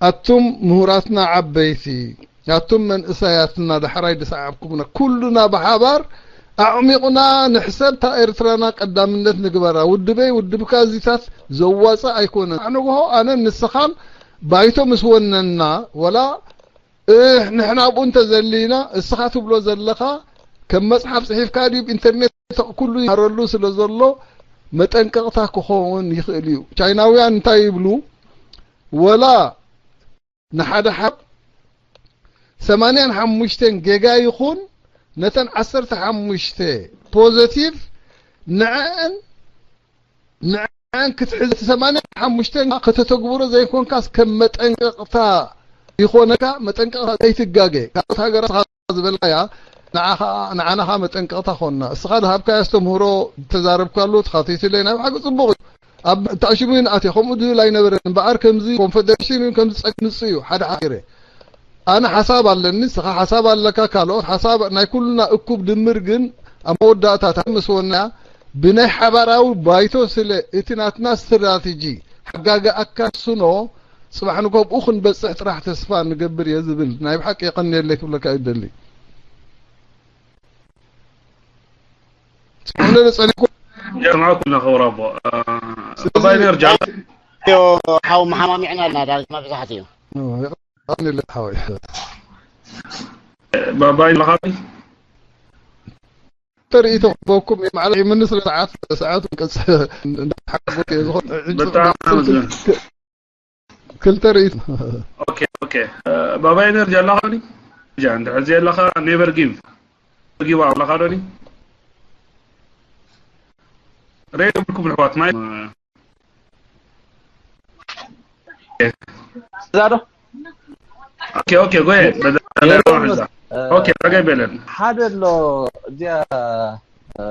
ኣቱም ምሁራትና ዓበይቲ፣ ኣቱም መንእሰያትና ዳሕራይ ዝሰዓብኩምና፣ ኩሉና ብሓባር ኣዕሚቑና ንሕሰብ፣ እታ ኤርትራና ቀዳምነት ንግበራ። ውድበይ ውድብካ እዚታት ዘዋጽእ ኣይኮነን። ንግሆ ኣነን ንስኻን ባይቶ ምስ ወነንና፣ ወላ ንሕና ኣብኡ እንተዘሊና፣ እስኻ ትብሎ ዘለኻ ከም መጽሓፍ ጽሒፍካ ድዩ፣ ኢንተርኔት ኩሉ ይመሃረሉ ስለ ዘሎ መጠንቀቕታ ክኸውን ይኽእል እዩ። ቻይናውያን እንታይ ይብሉ? ወላ ንሓደ ሓብ ሰማንያን ሓሙሽተን ጌጋ ይኹን፣ ነተን ዓሰርተ ሓሙሽተ ፖዘቲቭ ንዐን ንዐን ክትሕዝ፣ ሰማንያን ሓሙሽተን ከተተግብሮ ዘይኮንካስ ከም መጠንቀቕታ ይኾነካ። መጠንቀቕታ ዘይትጋገ። ካልኦት ሃገራት ዝበልካያ ንዓኻ ንዓናኻ መጠንቀቕታ ኮንና። እስኻ ዝሃብካዮ ኣስተምህሮ ተዛረብካሉ፣ ተኻቲትለይ፣ ናይ ብሓቂ ጽቡቕ እዩ። ኣብ ተኣሽሙ ይንኣት እየ፣ ከምኡ ዝብል ኣይነበረን። እምበኣር ከምዚ ኮንፈደሬሽን እዩ፣ ከምዚ ጸግ ምጽእ እዩ፣ ሓደ ሓገረ። ኣነ ሓሳብ ኣለኒ፣ እስኻ ሓሳብ ኣለካ፣ ካልኦት ሓሳብ፣ ናይ ኩልና እኩብ ድምር ግን ኣብ መወዳእታ እታ ምስ ወና ብናይ ሓባራዊ ባይቶ ስለ እቲ ናትና ስትራቴጂ ሓጋገኣካ ስኖ፣ ጽባሕ ንጎ ኣብኡ ክንበጽሕ ጥራሕ ተስፋ ንገብር እየ ዝብል። ናይ ብሓቂ የቐንየለይ ክብለካ ይደሊ። ጽቡቕ ነይሩ ጸኒሕኩም። የስማዕኩም ነኸብር ኣቦ። እ፣ ስለዚ ባይነር ጃላ። ዮ፣ ሓው መሓማሚዕና ኣለና፣ ዳዊት መብዛሕትኡ። እ፣ የቐንየለይ ሓወይ። ባባይ ለኻቢ? ተርእይቶ ክበኩም፣ ማዕለ ይምንስ ሰዓት፣ ሰዓት እንቅጽ እንዳሓጎት እየ ዝኾን። ብጣዕሚ ኣመስግን። ክልተ ርእይቶ። ኦኬ፣ ኦኬ። እ፣ ባባይ ኤነርጂ ኣለኻ ዶ? ጃ፣ እንተ ሕዚ ኣለኻ፣ ኔቨር ጊቭ። ጊቭ ኣለኻ ዶ? ሬድዮ ብልኩም ኣሕዋት፣ ማይ። እዛ ዶ? ኦኬ፣ ኦኬ፣ ጎየ። በደ-፣ ኔቨር በደ-፣ ጊቭ። እ፣ ኦኬ፣ ጸገም የለን። ሓደ ኣሎ፣ እዚኣ፣ እ፣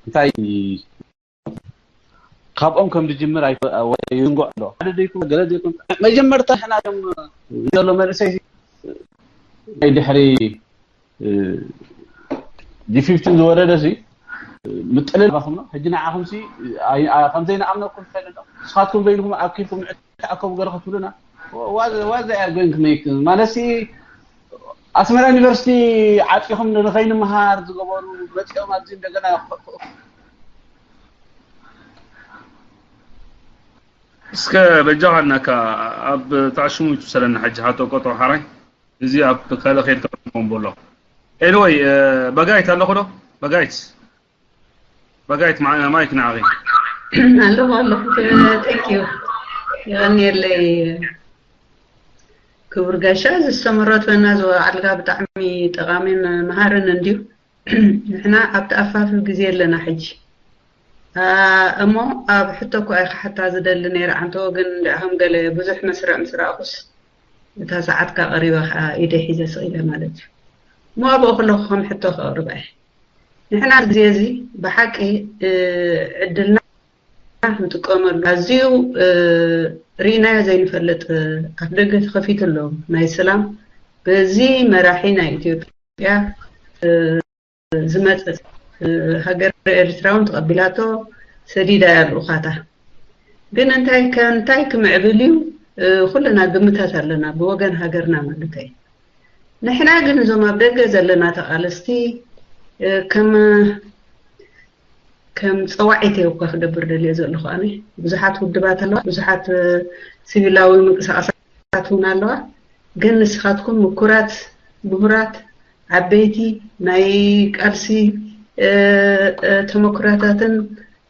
እንታይ ካብኦም ከም ዝጅምር ኣይፈ-፣ ወይ ይንጎ ኣሎ። ሓደ ዘይኮነ፣ ገለ ዘይኮነ፣ መጀመርታ ንሕና እቶም ዘሎ መንእሰይ ናይ ድሕሪ፣ እ፣ ጂ ፊፍቲን ዝወረደ ሲ፣ እ፣ ምጥልል ባኹም ነው። ሕጂ ንዓኹም ሲ፣ ኣይ-፣ ኣ-፣ ከም ዘይንኣምነኩም ንፈልጥ ነው። ንስኻትኩም በይንኹም ኣኪልኩም ንዕ-፣ ተኣከቡ ገለ ክትብሉና፣ what, what they are going to make? ማለት ሲ፣ ኣስመራ ዩኒቨርሲቲ ዓጺኹም ንኸይንምሃር ዝገበሩ መጺኦም ኣብዚ እንደገና እስከ በጃኻ እናካ ኣብ ታሽሙ ይትሰለና ሕጂ ሓቶ ቆጦ ሓራይ እዚ ኣብ ካልእ ከይድካ ትኾን በሎ። ኤኒወይ፣ እ፣ በጋይት ኣለኹ ዶ? በጋይት፣ በጋይት ማ-፣ ማይክ ንዓኺ። ኣለኹ፣ ኣለኹ። Thank you። የቐንየለይ ክቡር ጋሻ፣ እዚ ዝተመረትወና ዝወዓልካ ብጣዕሚ ጠቓሚን መሃርን እንድዩ። ንሕና ኣብቲ ኣፋፍብ ግዜ ኣለና ሕጂ። ኣ፣ እሞ ኣብ ሕቶ እኮ እየ ክሓታ ዝደሊ ነይረ፣ ዓንቶ ግን እንድዕኹም ገለ ብዙሕ መስርዕ ምስ ረኣኹስ፣ እታ ሰዓትካ ቀሪባ ኸዓ ኢደይ ሒዘ ስቕ ኢለ ማለት እዩ። እሞ ኣብኡ ከለኹ ከም ሕቶ ከቕርባ እየ። ንሕና ግዜ እዚ ብሓቂ፣ እ፣ ዕድልና ክንጥቀመሉ ኣዝዩ፣ እ፣ ርኢናዮ ዘይንፈልጥ፣ እ፣ ኣፍደገ ተኸፊቱ ኣሎ። ናይ ሰላም በዚ መራሒ ናይ ኢትዮጵያ፣ እ፣ ዝመጸ፣ እ፣ ሃገር ኤርትራ እውን ተቐቢላቶ ሰዲዳ እያ ልኡኻታ። ግን እንታይ ከ-፣ እንታይ ክምዕብል እዩ? እ፣ ኩልና ግምታት ኣለና ብወገን ሃገርና ማለት እዩ። ንሕና ግን እዞም ኣብ ደገ ዘለና ተቓለስቲ፣ እ፣ ከም፣ ከም ጸዋዒት እየ እኳ ክገብር ደልየ ዘለኹ ኣነ። ብዙሓት ውድባት ኣለዋ፣ ብዙሓት፣ እ፣ ሲቪላዊ ምንቅስቃሳት እውን ኣለዋ። ግን ንስኻትኩም ምኩራት፣ ምሁራት፣ ዓበይቲ ናይ ቃልሲ፣ እ፣ እ፣ ተመኩሮታትን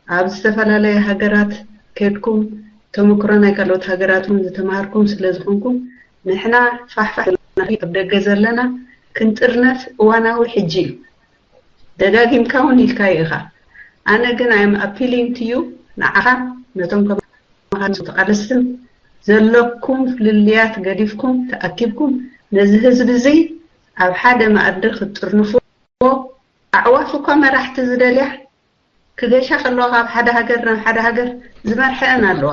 ኣብ ዝተፈላለያ ሃገራት ከድኩም ተመኩሮ ናይ ካልኦት ሃገራት እውን ዝተማሃርኩም ስለ ዝኾንኩም፣ ንሕና ፋሕፋሕ ኢልና ኣብ ደገ ዘለና ክንጥርነፍ እዋናዊ ሕጂ እዩ። ደጋጊምካ እውን ኢልካዮ ኢኻ። ኣነ ግን I am appealing to you፣ ንዓኻ፣ ነቶም ከማኻ ተቓለስትን ዘለኩም ፍልልያት ገዲፍኩም ተኣኪብኩም ነዚ ህዝቢ እዚ ኣብ ሓደ መኣዲ ክትጥርንፍዎ። ኣዕዋፍ እኳ መራሕቲ ዝደልያ ክገሻ ከለዋ ካብ ሓደ ሃገር ናብ ሓደ ሃገር ዝመርሐአን ኣለዋ።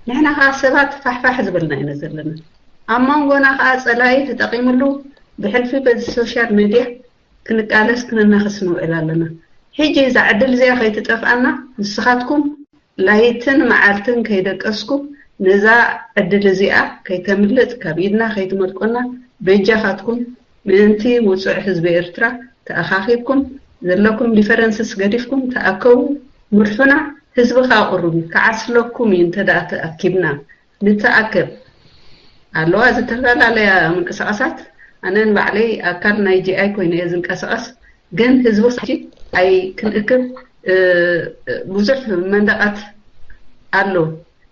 ንሕና ከዓ ሰባት ፋሕፋሕ ዝበልና ኢና ዘለና። ኣብ መንጎና ከዓ ጸላኢ ተጠቒምሉ ብሕልፊ በዚ ሶሻል ሜድያ ክንቃለስ ክንናኸስ ንውዕል ኣለና። ሕጂ እዛ ዕድል እዚኣ ከይትጠፍኣና ንስኻትኩም ላይትን መዓልትን ከይደቀስኩም ነዛ ዕድል እዚኣ ከይተምልጥ፣ ካብ ኢድና ከይትመልቆና፣ በጃኻትኩም ምእንቲ ውጹዕ ህዝቢ ኤርትራ ተኣኻኺብኩም፣ ዘለኩም ዲፈረንስስ ገዲፍኩም ተኣከቡ፣ ምርሑና፣ ህዝቢ ከኣ ቁሩብ ከዓስለኩም እዩ እንተ ደኣ ተኣኪብና። ንተኣከብ። ኣለዋ ዝተፈላለያ ምንቅስቃሳት። ኣነ ንባዕለይ ኣካል ናይ ጂ ኣይ ኮይነ እየ ዝንቀሳቀስ፣ ግን ህዝቢ ሕጂ ኣይ ክንእክብ፣ እ፣ ብዙሕ መንደቃት ኣሎ።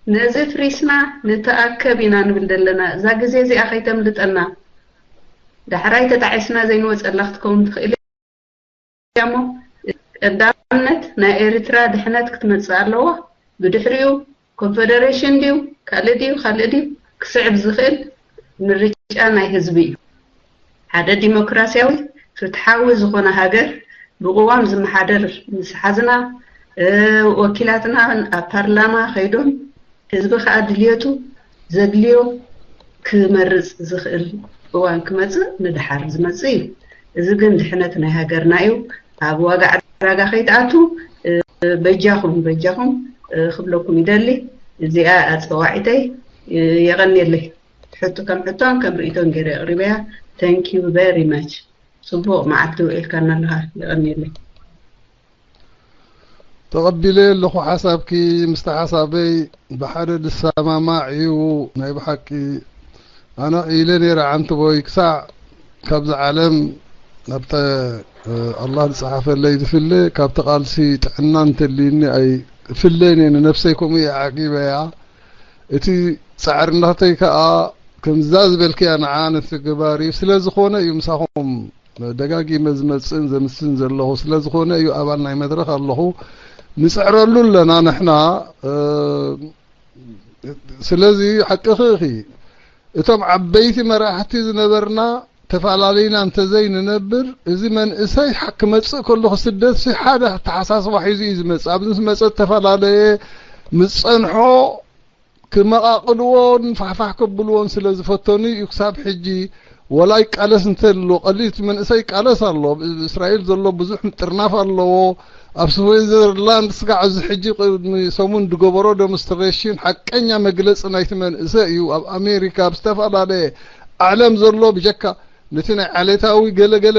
ነዚ ፍሪስና ንተኣከብ ኢና ንብል ዘለና። እዛ ግዜ እዚኣ ከይተምልጠና። ዳሕራይ ተጣዒስና ዘይንወጸላ ክትከውን ትኽእል እያ እሞ፣ ቀዳምነት ናይ ኤርትራ ድሕነት ክትመጽእ ኣለዋ። ብድሕሪኡ ኮንፈደሬሽን ድዩ፣ ካልእ ድዩ፣ ካልእ ድዩ፣ ክስዕብ ዝኽእል ምርጫ ናይ ህዝቢ እዩ። ሓደ ዲሞክራሲያዊ ፍትሓዊ ዝኾነ ሃገር ብቅዋም ዝመሓደር ምስ ሓዝና፣ እ፣ ወኪላትና ኣብ ፓርላማ ከይዶም ህዝቢ ከኣ ድልየቱ ዘድልዮ ክመርጽ ዝኽእል እዋን ክመጽእ ንድሓር ዝመጽእ እዩ። እዚ ግን ድሕነት ናይ ሃገርና እዩ። ኣብ ዋጋ ዕዳጋ ከይትኣቱ፣ እ፣ በጃኹም፣ በጃኹም፣ እ፣ ክብለኩም ይደሊ። እዚኣ ኣጸዋዒተይ፣ እ፣ የቐንየለይ። ሕቶ ከም ሕቶን ከም ርእይቶን ገይረ ኣቕሪበያ። Thank you very much። ጽቡቕ መዓልቲ ውዒልካና ኣለኻ። የቐንየለይ። ተቐቢለ ኣለኹ ሓሳብኪ። ምስቲ ሓሳበይ ብሓደ ዝሰማማዕ እዩ። ናይ ብሓቂ ኣነ ኢለ ነይረ፣ ዓንትቦይ፣ ክሳዕ ካብዚ ዓለም ናብታ፣ እ፣ ኣላህ ዝጸሓፈለይ ዝፍለ፣ ካብቲ ቃልሲ ጥዕና እንተልዩኒ ኣይፍለን እየ። ንነፍሰይ ከምኡ እየ ዓቂበያ። እቲ ጻዕርናተይ ከኣ ከምዛ ዝበልክያ ንዓ ነቲ ገባሪ ስለ ዝኾነ እዩ ምሳኹም ደጋጊመ ዝመጽእን ዘምስን ዘለኹ። ስለ ዝኾነ እዩ ኣባል ናይ መድረኽ ኣለኹ። ንጽዕረሉ ኣለና ንሕና። እ፣ ስለዚ ሓቅኺ ኢኺ። እቶም ዓበይቲ መራሕቲ ዝነበርና ተፈላለይና እንተዘይንነብር፣ እዚ መንእሰይ ሓ-፣ ክመጽእ ከሎ ክስደት ሲ ሓደ ኣተሓሳስባ ሒዙ እዩ ዝመጽእ። ኣብዚ ምስ መጸ ዝተፈላለየ ምስ ጸንሖ ክመቓቕልዎን ፋሕፋሕ ከብልዎን ስለ ዝፈተኑ እዩ ክሳብ ሕጂ ወላ ይቃለስ እንተሎ፣ ቀሊል እቲ መንእሰይ ይቃለስ ኣሎ። ኣብ እስራኤል ዘሎ ብዙሕ ጥርናፍ ኣለዎ። ኣብ ስዊዘርላንድ ስጋዕ ኣብዚ ሕጂ ቅድሚ ሰሙን ዝገበሮ ደሞንስትሬሽን ሓቀኛ መግለጺ ናይቲ መንእሰይ እዩ። ኣብ ኣሜሪካ፣ ኣብ ዝተፈላለየ ዓለም ዘሎ ብጀካ ነቲ ናይ ዓሌታዊ ገለገለ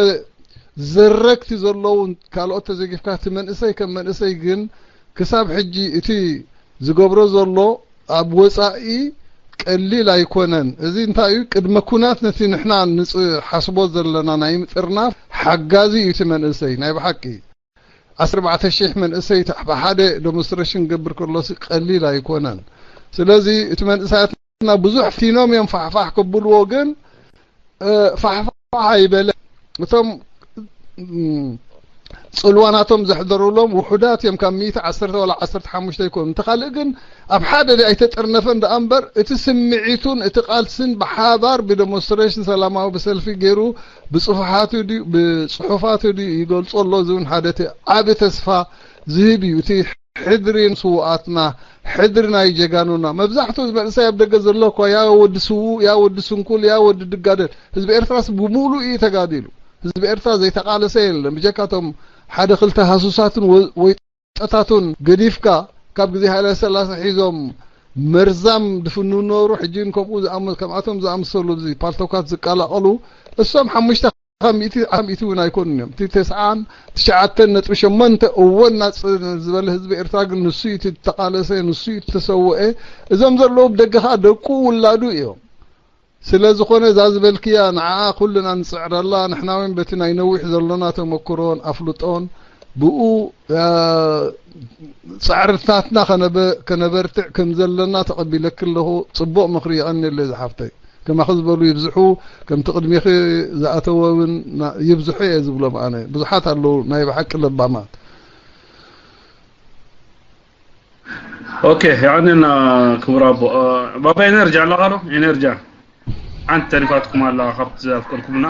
ዘረግቲ ዘለዉ ካልኦት ተዘጊፍካ፣ እቲ መንእሰይ ከም መንእሰይ ግን ክሳብ ሕጂ እቲ ዝገብሮ ዘሎ ኣብ ወጻኢ ቀሊል ኣይኮነን። እዚ እንታይ እዩ? ቅድመ ኩናት ነቲ ንሕና ንጽሓስቦ ዘለና ናይ ምጥርናፍ ሓጋዚ እዩ እቲ መንእሰይ። ናይ ብሓቂ ዓሰርተ ኣርባዕተ ሽሕ መንእሰይ ብሓደ ደሞንስትሬሽን ክገብር ከሎሲ ቀሊል ኣይኮነን። ስለዚ እቲ መንእሰያትና ብዙሕ ፊኖም እዮም ፋሕፋሕ ከብልዎ፣ ግን እ፣ ፋሕፋሕ ኣይበለ። እቶም፣ እም፣ ጽልዋናቶም ዘሕደሩሎም ውሑዳት እዮም፣ ካብ ሚእቲ ዓሰርተ ዋላ ዓሰርተ ሓሙሽተ ይኮኑ። እንተ ካልእ ግን ኣብ ሓደ ድኣ ኣይተጠርነፈን ደኣ እምበር፣ እቲ ስምዒቱን እቲ ቃልስን ብሓባር ብደሞንስትሬሽን ሰላማዊ ብሰልፊ ገይሩ ብጽፉሓቱ ድዩ፣ ብጽሑፋቱ ድዩ ይገልጾ ኣሎ። እዚ እውን ሓደ እቲ ዓቢ ተስፋ ዝህብ እዩ። እቲ ሕድሪ ስውኣትና፣ ሕድሪ ናይ ጀጋኑና። መብዛሕትኡ እዚ መንእሰይ ኣብ ደገ ዘሎ እኳ ያ ወዲ ስዉእ፣ ያ ወዲ ስንኩል፣ ያ ወዲ ድጋደል። ህዝቢ ኤርትራስ ብምሉኡ እዩ ተጋዲሉ። ህዝቢ ኤርትራ ዘይተቓለሰ የለን። ብጀካቶም ሓደ ክልተ ሃሱሳትን ወ-፣ ወይጠታቱን ገዲፍካ ካብ ግዜ ሃይለ ሰላሰ ሒዞም መርዛም ድፍኑ ነበሩ። ሕጂ እውን ከምኡ ዝኣመ-፣ ከምኣቶም ዝኣመሰሉ እዚ ፓልቶካት ዝቀላቐሉ እሶም ሓሙሽተ ካብ ሚእቲ፣ ካብ ሚእቲ እውን ኣይኮኑን እዮም። እቲ ተስዓን ትሽዓተን ነጥቢ ሸሞንተ እወ ናጽ ዝበለ ህዝቢ ኤርትራ ግን ንሱ እዩ እቲ ዝተቓለሰ፣ ንሱ እዩ እቲ ዝተሰውአ። እዞም ዘለዉ ብደገ ኸኣ ደቁ ውላዱ እዮም። ስለ ዝኾነ እዛ ዝበልክያ ንዓኣ ኩልና ንጽዕረላ። ንሕና እውን በቲ ናይ ነዊሕ ዘሎና ተመክሮን ኣፍልጦን ብኡ፣ እ፣ ጻዕርታትና ከነበ-፣ ከነበርትዕ ከም ዘለና ተቐቢለኪ ኣለኹ። ጽቡቕ ምኽሪ፣ የቐንየለይ ዝሓፍተይ። ከማኺ ዝበሉ ይብዝሑ፣ ከምቲ ቅድሜኺ ዝኣተወ እውን ና-፣ ይብዝሑ እየ ዝብሎም ኣነ። ብዙሓት ኣለዉ ናይ ብሓቂ ለባማት። ኦኬ፣ የቐንየልና ክቡር ኣቦ። እ፣ ባባ ኤነርጂ ኣለኻ ዶ? ኤነርጂ። ሓንቲ ተሪፋትኩም ኣላ ካብቲ ዘፍቀድኩምና።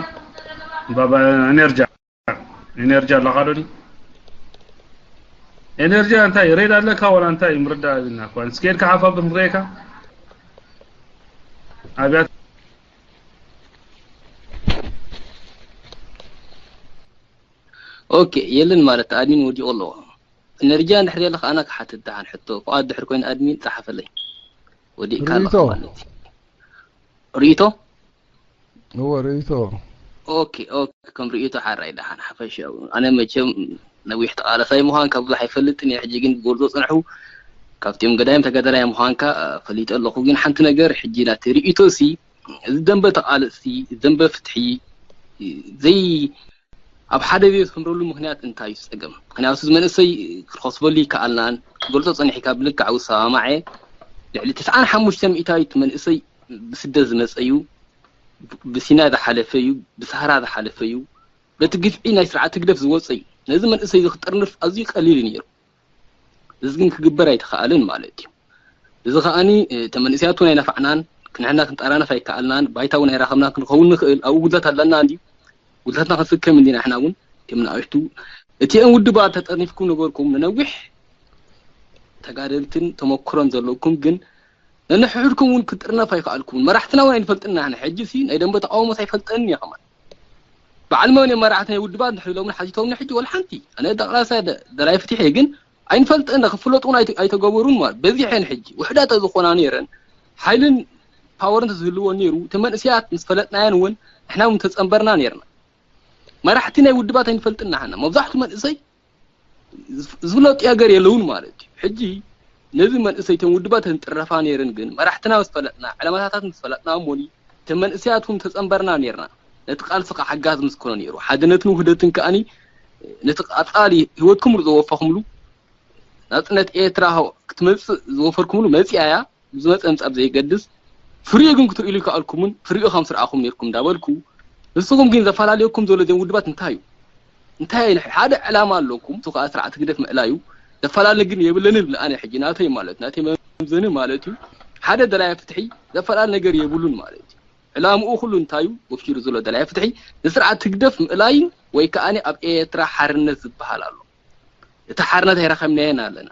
ባባ ኤነርጂ። ኤነርጂ ኣለኻ ዶ? ኤነርጂ እንታይ ሬድ ኣለካ ወላ እንታይ ምርዳእ ኣብልና እኳ። እስኪ ሄድካ ሓፋ ክንርእየካ። ኣብያት ኦኬ፣ የለን ማለት ኣድሚን ወዲቑ ኣለዎ። ኤነርጂ እንድሕር የለኻ ኣና ክሓትት ደሓን ሕቶ። ፍቓድ ድሕር ኮይኑ ኣድሚን ጸሓፈለይ። ወዲእካ ኣለኻ ርእይቶ ማለት እዩ። ርእይቶ እወ ርእይቶ ኦኬ ኦኬ። ከም ርእይቶ ሓራይ ደሓን ሓፈሻዊ። ኣነ መቸም ነዊሕ ተቓለሳይ ምዃንካ ብዙሕ ኣይፈልጥን እየ። ሕጂ ግን ብጎርዞ ጽንሑ ካብቲኦም ገዳይም ተጋዳላይ ምዃንካ ፈሊጠ ኣለኹ። ግን ሓንቲ ነገር ሕጂ ናቲ ርእይቶ ሲ እዚ ደንበ ተቓለስቲ፣ እዚ ደንበ ፍትሒ ዘይ ኣብ ሓደ ዘየስምረሉ ምኽንያት እንታይ እዩ ጸገም? ምኽንያቱ እዚ መንእሰይ ክኸስበሉ ይከኣልናን ክገልጾ ጸኒሕካ ብልክዕ ውሳማዐ ልዕሊ ትስዓን ሓሙሽተ ሚእታዊት መንእሰይ ብስደት ዝመጸ እዩ፣ ብሲና ዝሓለፈ እዩ፣ ብሳህራ ዝሓለፈ እዩ፣ በቲ ግፍዒ ናይ ስርዓት ህግደፍ ዝወጸ እዩ። ነዚ መንእሰይ እዚ ክጥርንፍ ኣዝዩ ቀሊል እዩ ነይሩ። እዚ ግን ክግበር ኣይተኻእልን ማለት እዩ። እዚ ከኣኒ እተ መንእሰያት እውን ኣይነፋዕናን፣ ንሕና ክንጠራነፍ ኣይከኣልናን፣ ባይታ እውን ኣይረኸብናን ክንኸውን ንኽእል፣ ኣብኡ ጉድለት ኣለና እንድዩ። ጉድለትና ክንስከም እንዲና ንሕና እውን ከም ንኣሽቱ። እቲአን ውድባት ተጠርኒፍኩም ነበርኩም ንነዊሕ ተጋደልትን ተመክሮን ዘለኩም ግን ነንሕድኩም እውን ክጥርነፍ ኣይከኣልኩምን። መራሕትና እውን ኣይንፈልጥን ኢና። ሕጂ ሲ ናይ ደንበ ተቃውሞስ ኣይፈልጠንን እየ ከማን። በዓል መን እዮም መራሕቲ ናይ ውድባት እንድሕር ኢሎምን ሓቲቶምኒ ሕጂ ወላ ሓንቲ። ኣነ ዳቕላሳ ደ- ደላይ ፍትሒ እየ ግን ኣይንፈልጥን ኢና። ክፍለጡ እውን ኣይተ- ኣይተገበሩን ማለት በዚሐን ሕጂ ውሕዳት ዝኾና ነይረን ሓይልን ፓወርን ተዝህልዎ ነይሩ እቲ መንእሰያት ምስ ፈለጥናየን እውን ንሕና እውን ተጸንበርና ነይርና። መራሕቲ ናይ ውድባት ኣይንፈልጥን ኢና። መብዛሕቱ መንእሰይ ዝፍለጡ ነገር የለውን ማለት እዩ። ሕጂ ነዚ መንእሰይ እተን ውድባት ተንጥረፋ ነይረን ግን መራሕትና ምስ ፈለጥና ዕላማታት ምስ ፈለጥና እሞኒ እተን መንእሰያት እውን ተጸንበርና ነይርና። ነቲ ቃልሲ ከዓ ሓጋዚ ምስ ኮነ ነይሩ ሓድነትን ውህደትን ከኣኒ ነቲ ቃጻሊ ህይወትኩም ዝወፈኹምሉ ናጽነት ኤርትራ ክትመጽእ ዝወፈርኩምሉ መጽያ እያ። ዝመጸ ምጻእ ብዘይገድስ ፍሪኡ ግን ክትርእሉ ይከኣልኩምን ፍሪኡ ከም ስርኣኹም ነይርኩም እንዳበልኩ ንስኹም ግን ዘፈላለየኩም ዘሎ እዚኦም ውድባት እንታይ እዩ? እንታይ እዩ? ሓደ ዕላማ ኣለኩም፣ እሱ ከዓ ስርዓት ህግደፍ ምእላይ እዩ። ዘፈላለ ግን የብለንን ብለ ኣነ ሕጂ ናተይ ማለት ናተይ መምዘኒ ማለት እዩ። ሓደ ደላይ ፍትሒ ዘፈላለ ነገር የብሉን ማለት እዩ። ዕላምኡ ኩሉ እንታይ እዩ? ወፊሩ ዘሎ ደላይ ፍትሒ ንስርዓት ህግደፍ ምእላይን ወይ ከዓ ኣብ ኤርትራ ሓርነት ዝበሃል ኣሎ። እቲ ሓርነት ኣይረኸብናየን ኣለና።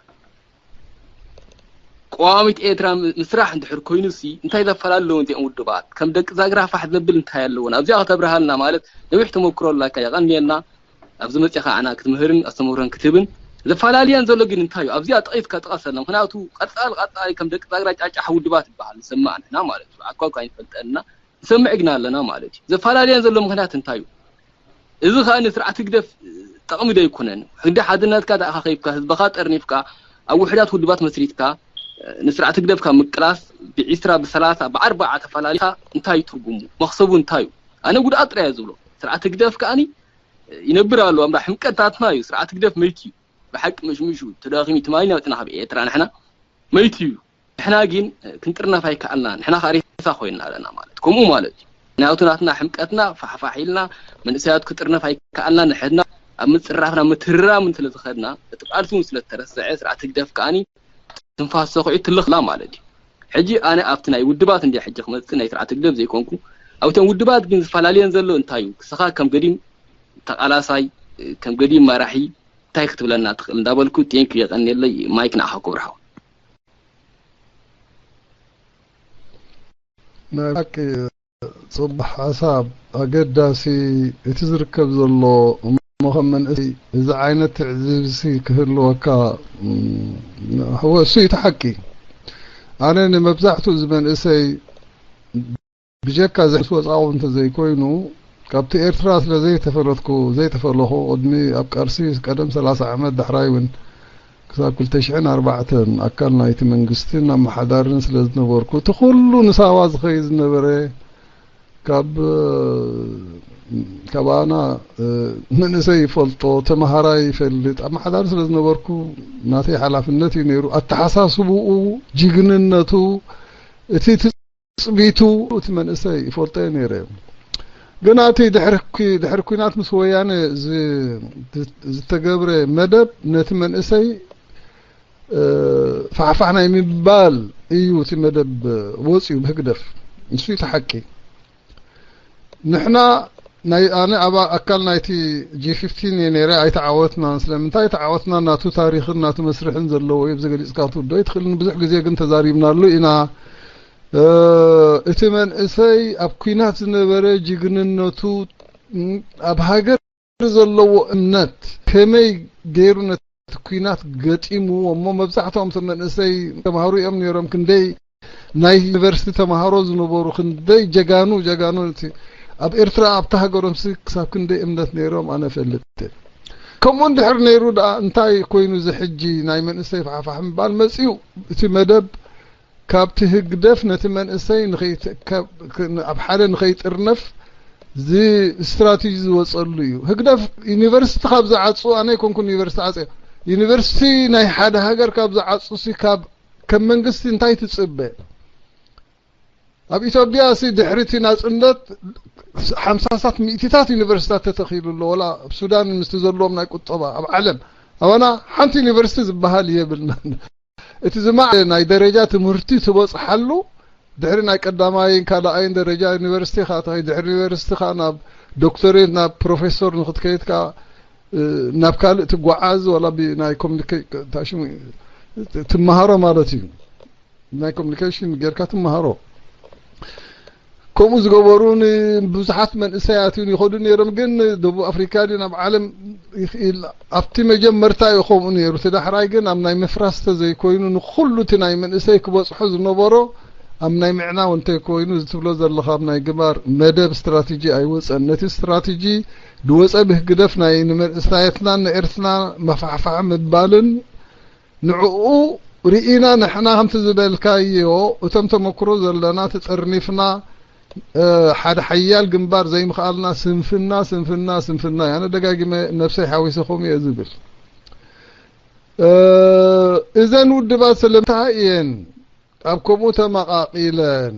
ቀዋሚት ኤርትራ ም- ምስራሕ እንድሕር ኮይኑ ሲ እንታይ ዘፈላለ ኣለዎ እዚኦም ውድባት? ከም ደቂ ዛግራ ፋሕ ዘብል እንታይ ኣለዎን? ኣብዚኣ ከተብርሃልና ማለት ነዊሕ ተመክሮ ኣላካ የቐንየልና። ኣብዚ መጽኻ ኣና ክትምህርን ኣስተምህሮን ክትህብን ዘፈላለየን ዘሎ ግን እንታይ እዩ? ኣብዚኣ ጠቒስካ ጥቀሰልና። ምክንያቱ ቀጻል ቀጻሊ ከም ደቂ ዛግራ ጫጫሕ ውድባት ይበሃል ንሰማዕ ንሕና ማለት እዩ። ኣኳ እኳ ኣይንፈልጠንና ንሰምዕ ግና ኣለና ማለት እዩ። ዘፈላለየን ዘሎ ምክንያት እንታይ እዩ? እዚ ኸኣ ንስርዓት ህግደፍ ጠቕሚ ዶ ኣይኮነን? ሕጊ ሓድነትካ ተኣኻኺብካ ህዝብኻ ጠርኒፍካ ኣብ ውሕዳት ውድባት መስሪትካ ንስርዓት ህግደፍ ካብ ምቅላስ ብዒስራ ብሰላሳ ብኣርባዓ ተፈላሊኻ እንታይ እዩ ትርጉሙ? መኽሰቡ እንታይ እዩ? ኣነ ጉድኣት ጥራይ እየ ዝብሎ። ስርዓት ህግደፍ ከኣኒ ይነብር ኣሎ። ኣምራ ሕምቀታትና እዩ። ስርዓት ህግደፍ መይቱ እዩ። ብሓቂ መሽሚሹ ተዳኺሙ ትማሊ ናውፅና ካብ ኤርትራ ንሕና መይቱ እዩ። ንሕና ግን ክንጥርነፍ ኣይከኣልና። ንሕና ከዓ ሬሳ ኮይና ኣለና ማለት ከምኡ ማለት እዩ። ምክንያቱ ናትና ሕምቀትና ፋሕፋሕ ኢልና መንእሰያት ክጥርነፍ ኣይከኣልና። ንሕድና ኣብ ምፅራፍና ምትርራምን ስለ ዝኸድና እቲ ቃልሲ እውን ስለ ዝተረስዐ ስርዓት ህግደፍ ከዓኒ ትንፋስ ሰኹዒ ትልኽላ ማለት እዩ። ሕጂ ኣነ ኣብቲ ናይ ውድባት እንዲ ሕጂ ክመፅእ ናይ ስርዓት ህግደፍ ዘይኮንኩ ኣብቶም ውድባት ግን ዝፈላለየን ዘሎ እንታይ እዩ? ክስኻ ከም ገዲም ተቓላሳይ ከም ገዲም መራሒ እንታይ ክትብለና ትኽእል እንዳበልኩ ቴንክ የቐንየለይ ማይክ ንዓኻ ክብርሃው። ናይ ብሓቂ ጽቡሕ ሓሳብ ኣገዳሲ እቲ ዝርከብ ዘሎ እሞ ከም መንእሰይ እዚ ዓይነት ትዕዝብሲ ክህልወካ እወ እሱ እዩ እቲ ሓቂ። ኣነ ንመብዛሕትኡ እዚ መንእሰይ ብጀካ ዘሕስ ወፃቑ እንተዘይኮይኑ ካብቲ ኤርትራ ስለ ዘይተፈለጥኩ ዘይተፈለኹ ቅድሚ ኣብ ቃልሲ ቀደም ሰላሳ ዓመት ዳሕራይ እውን ክሳብ ክልተ ሽሕን ኣርባዕተን ኣካል ናይቲ መንግስትን ኣመሓዳርን ስለ ዝነበርኩ እቲ ኩሉ ንሳዋ ዝኸይድ ዝነበረ ካብ ካብ ኣና መንእሰይ ይፈልጦ ተመሃራይ ይፈልጥ ኣመሓዳሪ ስለ ዝነበርኩ ናተይ ሓላፍነት እዩ ነይሩ። ኣተሓሳስብኡ ጅግንነቱ እቲ ትጽቢቱ እቲ መንእሰይ ይፈልጦ እየ ነይረ። ግና እቲ ድሕሪ ኩ- ድሕሪ ኩናት ምስ ወያነ ዝ- ዝተገብረ መደብ ነቲ መንእሰይ ፋሕፋሕ ናይ ምባል እዩ እቲ መደብ ወፂኡ ብህግደፍ። ንሱ እቲ ሓቂ። ንሕና ናይ ኣነ ኣብ ኣካል ናይቲ ጂ ፊፍቲን እየ ነይረ ኣይተዓወትናን። ስለምንታይ ተዓወትና ናቱ ታሪኽን ናቱ መስርሕን ዘለዎ እዩ። ብዚ ገሊፅካ ትውዶ ኣይትኽእልን። ብዙሕ ግዜ ግን ተዛሪብናሉ ኢና። እቲ መንእሰይ ኣብ ኩናት ዝነበረ ጅግንነቱ ኣብ ሃገር ዘለዎ እምነት ከመይ ገይሩ ነቲ ኩናት ገጢምዎ እሞ መብዛሕትኦም ሰብ መንእሰይ ተማሃሩ እዮም ነይሮም ክንደይ ናይ ዩኒቨርሲቲ ተማሃሮ ዝነበሩ ክንደይ ጀጋኑ ጀጋኑ፣ እቲ ኣብ ኤርትራ ኣብታ ሃገሮምሲ ክሳብ ክንደይ እምነት ነይሮም ኣነ እፈልጥ። ከምኡ እንድሕር ነይሩ ደኣ እንታይ ኮይኑ እዚ ሕጂ ናይ መንእሰይ ፋሕፋሕ ምባል መጺኡ? እቲ መደብ ካብቲ ህግደፍ ነቲ መንእሰይ ንኸይት-፣ ካብ-፣ ክ-፣ ኣብ ሓደ ንኸይጥርነፍ ዝ-፣ ስትራቴጂ ዝወጸሉ እዩ። ህግደፍ ዩኒቨርሲቲ ካብ ዝዓጹ፣ ኣነ ኣይኮንኩን ዩኒቨርሲቲ ዓጽየ። ዩኒቨርሲቲ ናይ ሓደ ሃገር ካብ ዝዓጹ ሲ ካብ፣ ከም መንግስቲ እንታይ ትጽበ? ኣብ ኢትዮጵያ ሲ ድሕሪ እቲ ናጽነት ሓምሳታት ሚእቲታት ዩኒቨርሲታት ተተኺሉ ኣሎ። ወላ ኣብ ሱዳን ምስቲ ዘለዎም ናይ ቁጠባ ኣብ ዓለም ኣባና ሓንቲ ዩኒቨርሲቲ ዝበሃል የብልናን። እቲ ዝማዕ ናይ ደረጃ ትምህርቲ ትበጽሓሉ ድሕሪ ናይ ቀዳማይን ካልኣይን ደረጃ ዩኒቨርሲቲ ኻ፣ ድሕሪ ዩኒቨርሲቲ ኻ ናብ ዶክተሬት፣ ናብ ፕሮፌሶር ንኽትከይድ ካ፣ እ፣ ናብ ካልእ ትጓዓዝ፣ ወላ ብ-፣ ናይ ኮሚኒኬ-፣ እንታይ ሽሙ ትመሃሮ ማለት እዩ። ናይ ኮሚኒኬሽን ጌርካ ትመሃሮ። ከምኡ ዝገበሩ ንብዙሓት መንእሰያት እውን ይኸዱ ነይሮም። ግን ደቡብ ኣፍሪካ ድዩ ናብ ዓለም ይኽእል፣ ኣብቲ መጀመርታ እዩ ከምኡ ነይሩ። እቲ ዳሕራይ ግን ኣብ ናይ ምፍራስ ተዘይኮይኑ ንኹሉ እቲ ናይ መንእሰይ ክበጽሖ ዝነበሮ ኣብ ናይ ምዕናው እንተይኮይኑ፣ እዚ ትብሎ ዘለኻ ኣብ ናይ ግባር መደብ ስትራቴጂ ኣይወጸን። ነቲ ስትራቴጂ ዝወጸ ብህግደፍ ናይ ንመንእሰያትናን ንኤርትራ መፋሕፋሒ ምባልን ንዕኡ ርኢና ንሕና ከምቲ ዝበልካዮ እቶም ተመክሮ ዘለና ተጠርኒፍና፣ እ፣ ሓደ ሓያል ግንባር ዘይምኽኣልና ስንፍና፣ ስንፍና፣ ስንፍና እዩ። ኣነ ደጋጊመ ነብሰይ ሓዊሰ ከምኡ እየ ዝብል። እ፣ እዘን ውድባት ስለምንታይ እየን ኣብ ከምኡ ተመቓቒለን?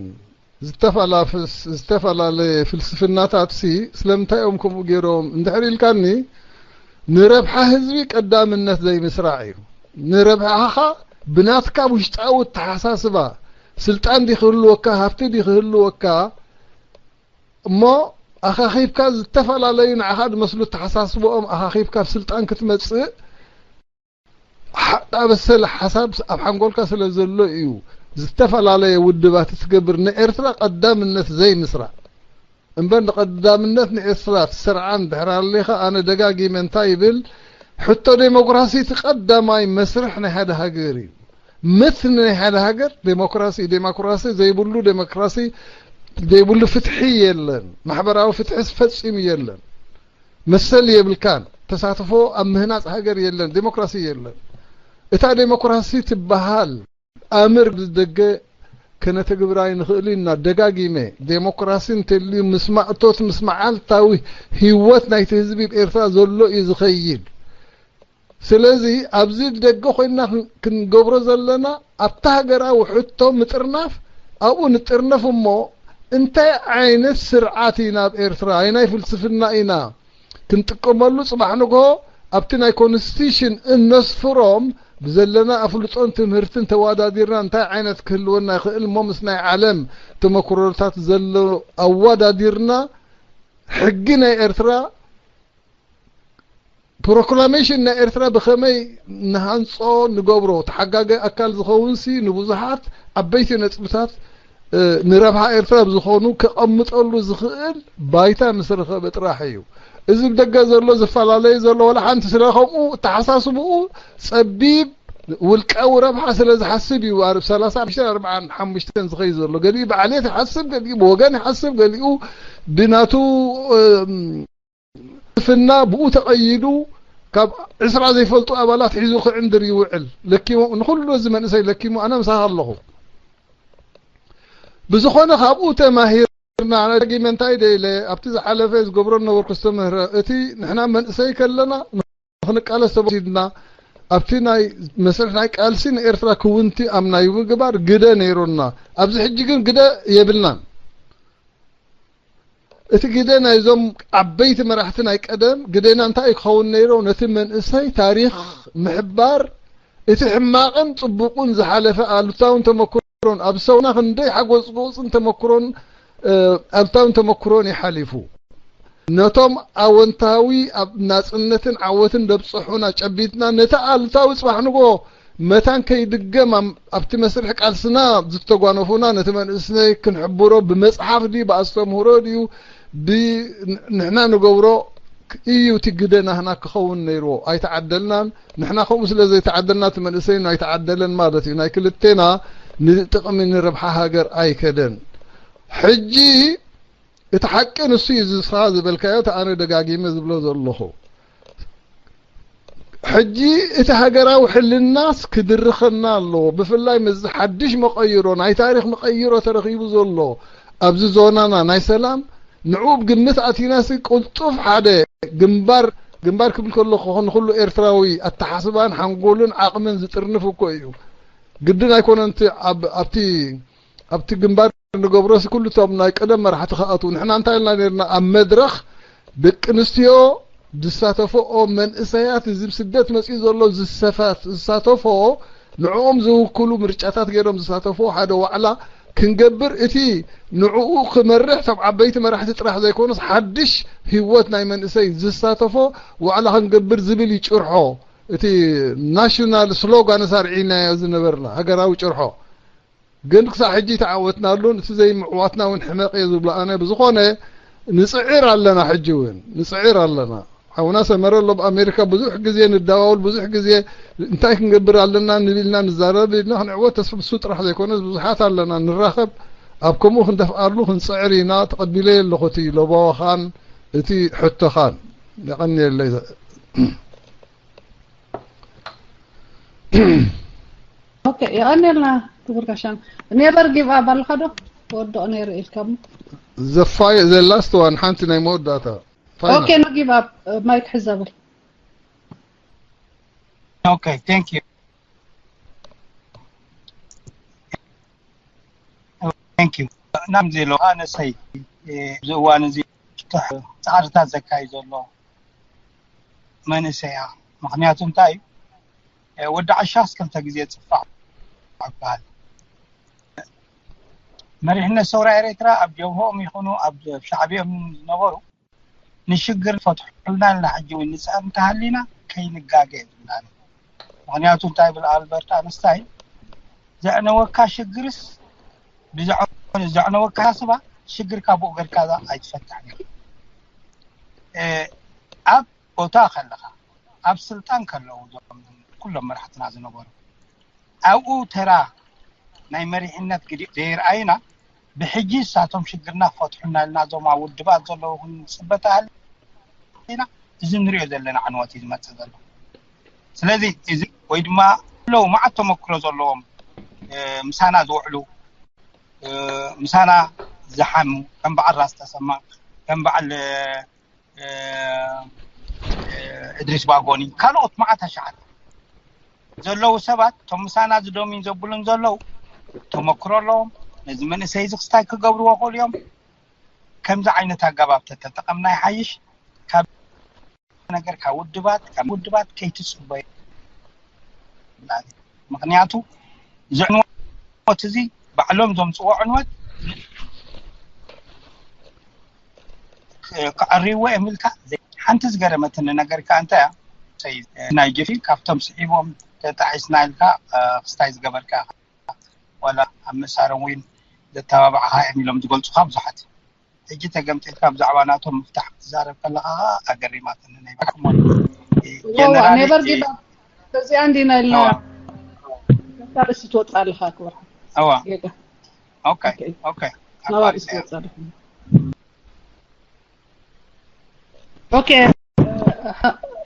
ዝተፈላፍስ-፣ ዝተፈላለየ ፍልስፍናታት ሲ ስለምንታይ እዮም ከምኡ ገይሮም እንድሕር ኢልካኒ፣ ንረብሓ ህዝቢ ቀዳምነት ዘይምስራዕ እዩ። ንረብሓኻ ብናትካ ውሽጣዊ ኣተሓሳስባ፣ ስልጣን ዲ ክህልወካ፣ ሃብቲ ዲ ክህልወካ፣ እሞ ኣኻኺብካ ዝተፈላለዩ ንዓኻ ዝመስሉ ኣተሓሳስብኦም ኣኻኺብካ ኣብ ስልጣን ክትመጽእ ሓ-፣ ኣበሰለ ሓሳብ ኣብ ሓንጎልካ ስለ ዘሎ እዩ ዝተፈላለየ ውድባት ትገብር። ንኤርትራ ቀዳምነት ዘይምስራዕ እምበር፣ ንቀዳምነት ንኤርትራ ትሰርዓ እንድሕር ኣለኻ፣ ኣነ ደጋጊመ እንታይ ይብል፣ ሕቶ ዴሞክራሲ እቲ ቀዳማይ መስርሕ ናይ ሓደ ሃገር እዩ። ምት ናይ ሓደ ሃገር ዴሞክራሲ፣ ዴሞክራሲ ዘይብሉ፣ ዴሞክራሲ ዘይብሉ ፍትሒ የለን። ማሕበራዊ ፍትሒ ፈጺሙ የለን። መሰል የብልካን። ተሳትፎ ኣብ ምህናጽ ሃገር የለን፣ ዴሞክራሲ የለን። እታ ዴሞክራሲ ትበሃል ኣምር ደገ ከነተግብራ ኣይንኽእል ኢና። ደጋጊመ፣ ዴሞክራሲ እንተልዩ ምስ ማእቶት፣ ምስ መዓልታዊ ህይወት ናይቲ ህዝቢ ኤርትራ ዘሎ እዩ ዝኸይድ። ስለዚ ኣብዚ ደገ ኮይንና ክን-፣ ክንገብሮ ዘለና ኣብታ ሃገራዊ ሕቶ ምጥርናፍ፣ ኣብኡ ንጥርነፍ እሞ እንታይ ዓይነት ስርዓት ኢና ኣብ ኤርትራ? ኣየናይ ፍልስፍና ኢና ክንጥቀመሉ? ጽባሕ ንግሆ ኣብቲ ናይ ኮንስቲቱሽን እነስፍሮም ብዘለና ኣፍልጦን ትምህርትን ተወዳዲርና እንታይ ዓይነት ክህልወና ይኽእል እሞ ምስ ናይ ዓለም ተመክሮታት ዘሎ ኣወዳዲርና ሕጊ ናይ ኤርትራ ፕሮክላሜሽን ናይ ኤርትራ ብኸመይ ንሃንጾ ንገብሮ፣ ተሓጋጋይ ኣካል ዝኸውን ሲ ንብዙሓት ዓበይቲ ነጥብታት፣ እ፣ ንረብሓ ኤርትራ ብዝኾኑ ከቐምጠሉ ዝኽእል ባይታ ምስ ረኸበ ጥራሕ እዩ። እዚ ብደገ ዘሎ ዝፈላለዩ ዘሎ ዋላ ሓንቲ ስለ ከምኡ ኣተሓሳስብኡ ጸቢብ ውልቃዊ ረብሓ ስለ ዝሓስብ እዩ። ኣብ ሰላሳ ሽዱሽተ ኣርብዓን ሓሙሽተን ዝኸይድ ዘሎ ገሊኡ ብዓሌት ይሓስብ፣ ገሊኡ ብወገን ይሓስብ፣ ገሊኡ ብናቱ፣ እ፣ ፍና ብኡ ተቐይዱ ካብ ዕስራ ዘይፈልጡ ኣባላት ሒዙ ክዕንድር ይውዕል። ለኪሙ፣ ንኹሉ እዚ መንእሰይ ለኪሙ፣ ኣነ ምሳኻ ኣለኹ። ብዝኾነ ካብኡ ተማሂርና፣ ኣነ ደጊመ እንታይ ደኢለ፣ ኣብቲ ዝሓለፈ ዝገብሮ ነበርኩ ዝተምህረ፣ እቲ ንሕና መንእሰይ ከለና ንኽንቃለስ ተወሲድና፣ ኣብቲ ናይ መስርሕ ናይ ቃልሲ ንኤርትራ ክውንቲ ኣብ ናይ ምግባር ግደ ነይሩና። ኣብዚ ሕጂ ግን ግደ የብልናን። እቲ ግደ ናይዞም ዓበይቲ መራሕቲ ናይ ቀደም ግደና እንታይ ክኸውን ነይሮ? ነቲ መንእሰይ ታሪኽ ምሕባር፣ እቲ ሕማቕን ጽቡቕን ዝሓለፈ ኣሉታውን ተመክሮን፣ ኣብ ሰውና ክንደይ ሓጎጽጎጽን ተመክሮን፣ እ፣ ኣሉታውን ተመክሮን ይሓሊፉ። ነቶም ኣወንታዊ ኣብ ናጽነትን ዓወትን ደብጽሑና ጨቢጥና፣ ነቲ ኣሉታዊ ጽባሕ ንግሆ መታን ከይድገም ኣም-፣ ኣብቲ መስርሕ ቃልስና ዝተጓነፉና ነቲ መንእሰይ ክንሕብሮ ብመጽሓፍ ድዩ፣ ብኣስተምህሮ ድዩ፣ ብ-፣ ንሕና ንገብሮ እዩ እቲ ግደ ናህና ክኸውን ነይርዎ። ኣይተዓደልናን። ንሕና ከምኡ ስለ ዘይተዓደልና እቲ መንእሰይ ኣይተዓደለን ማለት እዩ። ናይ ክልቴና ንጥቕሚ ንረብሓ ሃገር ኣይከደን። ሕጂ እቲ ሓቂ ንሱ እዩ፣ ዝስኻ ዝበልካዮ፣ እቲ ኣነ ደጋጊመ ዝብሎ ዘለኹ። ሕጂ እቲ ሃገራዊ ሕልናስ ክድርኸና ኣለዎ። ብፍላይ ምስዚ ሓድሽ መቐይሮ፣ ናይ ታሪኽ መቐይሮ ተረኺቡ ዘሎ ኣብዚ ዞናና ናይ ሰላም፣ ንዕኡ ብግምት ኣቲናሲ ቅልጡፍ ሓደ ግንባር፣ ግንባር ክብል ከለኹ ንኹሉ ኤርትራዊ ኣተሓስባን ሓንጎልን ዓቕምን ዝጥርንፍ እኮ እዩ። ግድን ኣይኮነን እቲ ኣብ-፣ ኣብቲ ኣብቲ ግንባር ንገብሮሲ ኩሉ እቶም ናይ ቀደም መራሕቲ ክኣትዉ፣ ንሕና እንታይ ኢልና ነርና? ኣብ መድረኽ ደቂ ኣንስትዮ ዝሳተፈኦ፣ መንእሰያት፣ እዚ ስደት መጺኡ ዘሎ ዝሰፋት-፣ ዝሳተፎ፣ ንዕኦም ዝውክሉ ምርጫታት ገይሮም ዝሳተፎ ሓደ ዋዕላ ክንገብር፣ እቲ ንዕኡ ክመርሕ እቶም ዓበይቲ መራሕቲ ጥራሕ ዘይኮኑስ ሓድሽ ህይወት ናይ መንእሰይ ዝሳተፎ ዋዕላ ክንገብር ዝብል እዩ ጭርሖ። እቲ ናሽናል ስሎጋንስ ኣርዒናዮ ዝነበርና ሃገራዊ ጭርሖ። ግን ክሳብ ሕጂ ተዓወትናሉን፣ እቲ ዘይምዕዋትና እውን ሕመቕ እየ ዝብሎ ኣነ። ብዝኾነ ንጽዕር ኣለና፣ ሕጂ እውን ንጽዕር ኣለና። ሓውና ሰመረ ኣሎ ኣብ ኣሜሪካ ብዙሕ ግዜ ንደዋውል፣ ብዙሕ ግዜ እንታይ ክንገብር ኣለና ንብል ኢና ንዛረብ ኢልና ክንዕወት ተስፋ ብሱ ጥራሕ ዘይኮነስ ብዙሓት ኣለና ንራኸብ። ኣብ ከምኡ ክንደፍኣሉ ክንጽዕር ኢና። ተቐቢለ ኣለኹ እቲ ለበዋኻን እቲ ሕቶኻን። የቐንየለይ። ኦኬ፣ የቐንየልና ክቡር ጋሻና። ኔቨር ጊቭ ኣፕ ኣለካ ዶ? ወድቕ ነይሩ ኢልካ እሞ። The fi-፣ the last one፣ ሓንቲ ናይ መወዳእታ። ፋይናል። ኦኬ፣ no give up፣ ማይክ ሕዘብል። Okay, thank you. Thank you. ናም ዜሎ ኣነሰይ፣ እ፣ ኣብዚ እዋን እዚ ጻዕርታት ዘካይድ ዘሎ መንእሰያ። ምኽንያቱ እንታይ እዩ? እ፣ ወዲ ዓሻስ ክልተ ግዜ ጽፋዕ ይበሃል። መሪሕነት ሰውራ ኤርትራ ኣብ ጀብሆኦም ይኹኑ ኣብ ሻዕቢኦም ዝነበሩ ንሽግር ፈትሑልና ኢልና ሕጂ እውን ንጽዕር እንተሃሊና ከይንጋገ ይብላኒ። ምኽንያቱ እንታይ ይብል ኣልበርት ኣንስታይን፣ ዘዕነወካ ሽግርስ ብዘዕ-፣ ዘዕነወካ ስባ ሽግርካ ብኡ ገርካ ኣይትፈታሕን ኢኻ። እ፣ ኣብ ቦታ ከለኻ፣ ኣብ ስልጣን ከለዉ እዞም ኩሎም መራሕትና ዝነበሩ ኣብኡ ተራ ናይ መሪሕነት ግዲ ዘይርኣይና፣ ብሕጂ እሳቶም ሽግርና ክፈትሑና ኢልና እዞም ኣብ ውድባት ዘለዉ ክንጽበ ተሃሊና፣ እዚ ንሪኦ ዘለና ዕንወት እዩ ዝመጽእ ዘሎ። ስለዚ እዚ ወይ ድማ ኣለዉ መዓት ተመክሮ ዘለዎም፣ እ፣ ምሳና ዝውዕሉ፣ እ፣ ምሳና ዝሓሙ፣ ከም በዓል ራስ ተሰማ፣ ከም በዓል፣ እ፣ እ፣ እድሪስ ባጎኒ፣ ካልኦት መዓት ኣሽሓት ዘለዉ ሰባት፣ እቶም ምሳና ዝደምዩን ዘብሉን ዘለዉ ተመክሮ ኣለዎም። ነዚ መንእሰይ እዚ ክስታይ ክገብርዎ ይኽእሉ እዮም። ከምዚ ዓይነት ኣገባብ ተተጠቐምና ይሓይሽ። ካብ ነገር ካብ ውድባት፣ ካብ ውድባት ከይትጽበዩ። ምኽንያቱ እዚ ዕንወት እዚ ባዕሎም ዘምጽዎ ዕንወት ክ-፣ ክዕርይዎ እዮም ኢልካ ዘይ-፣ ሓንቲ ዝገረመትኒ ነገር ከኣ እንታይ እያ? ሰይ-፣ ናይ ጀፊ ካብቶም ስሒቦም ተጣሒስና ኢልካ፣ እ፣ ክስታይ ዝገበርካ ኢኻ። ዋላ ኣብ መሳርያን እውን ዘተባባዕኻ እዮም ኢሎም ዝገልጹኻ ብዙሓት። ሕጂ ተገምጢልካ ብዛዕባ ናቶም ምፍታሕ ክትዛረብ ከለኻ ኣገሪማትኒ ናይ ባዕኩም። ጀነራል ኔቨር ሕጂ ጊቭ ኣፕ። እዚኣ እንዲ ናይ ልና እዋ። ርእሲ ትወጽእ ኣለኻ ክብራ። እዋ። ጌጋ። ኦኬ። ኦኬ። ኦኬ። ናባ ርእሲ ትወጽእ ኣለኻ። ኦኬ።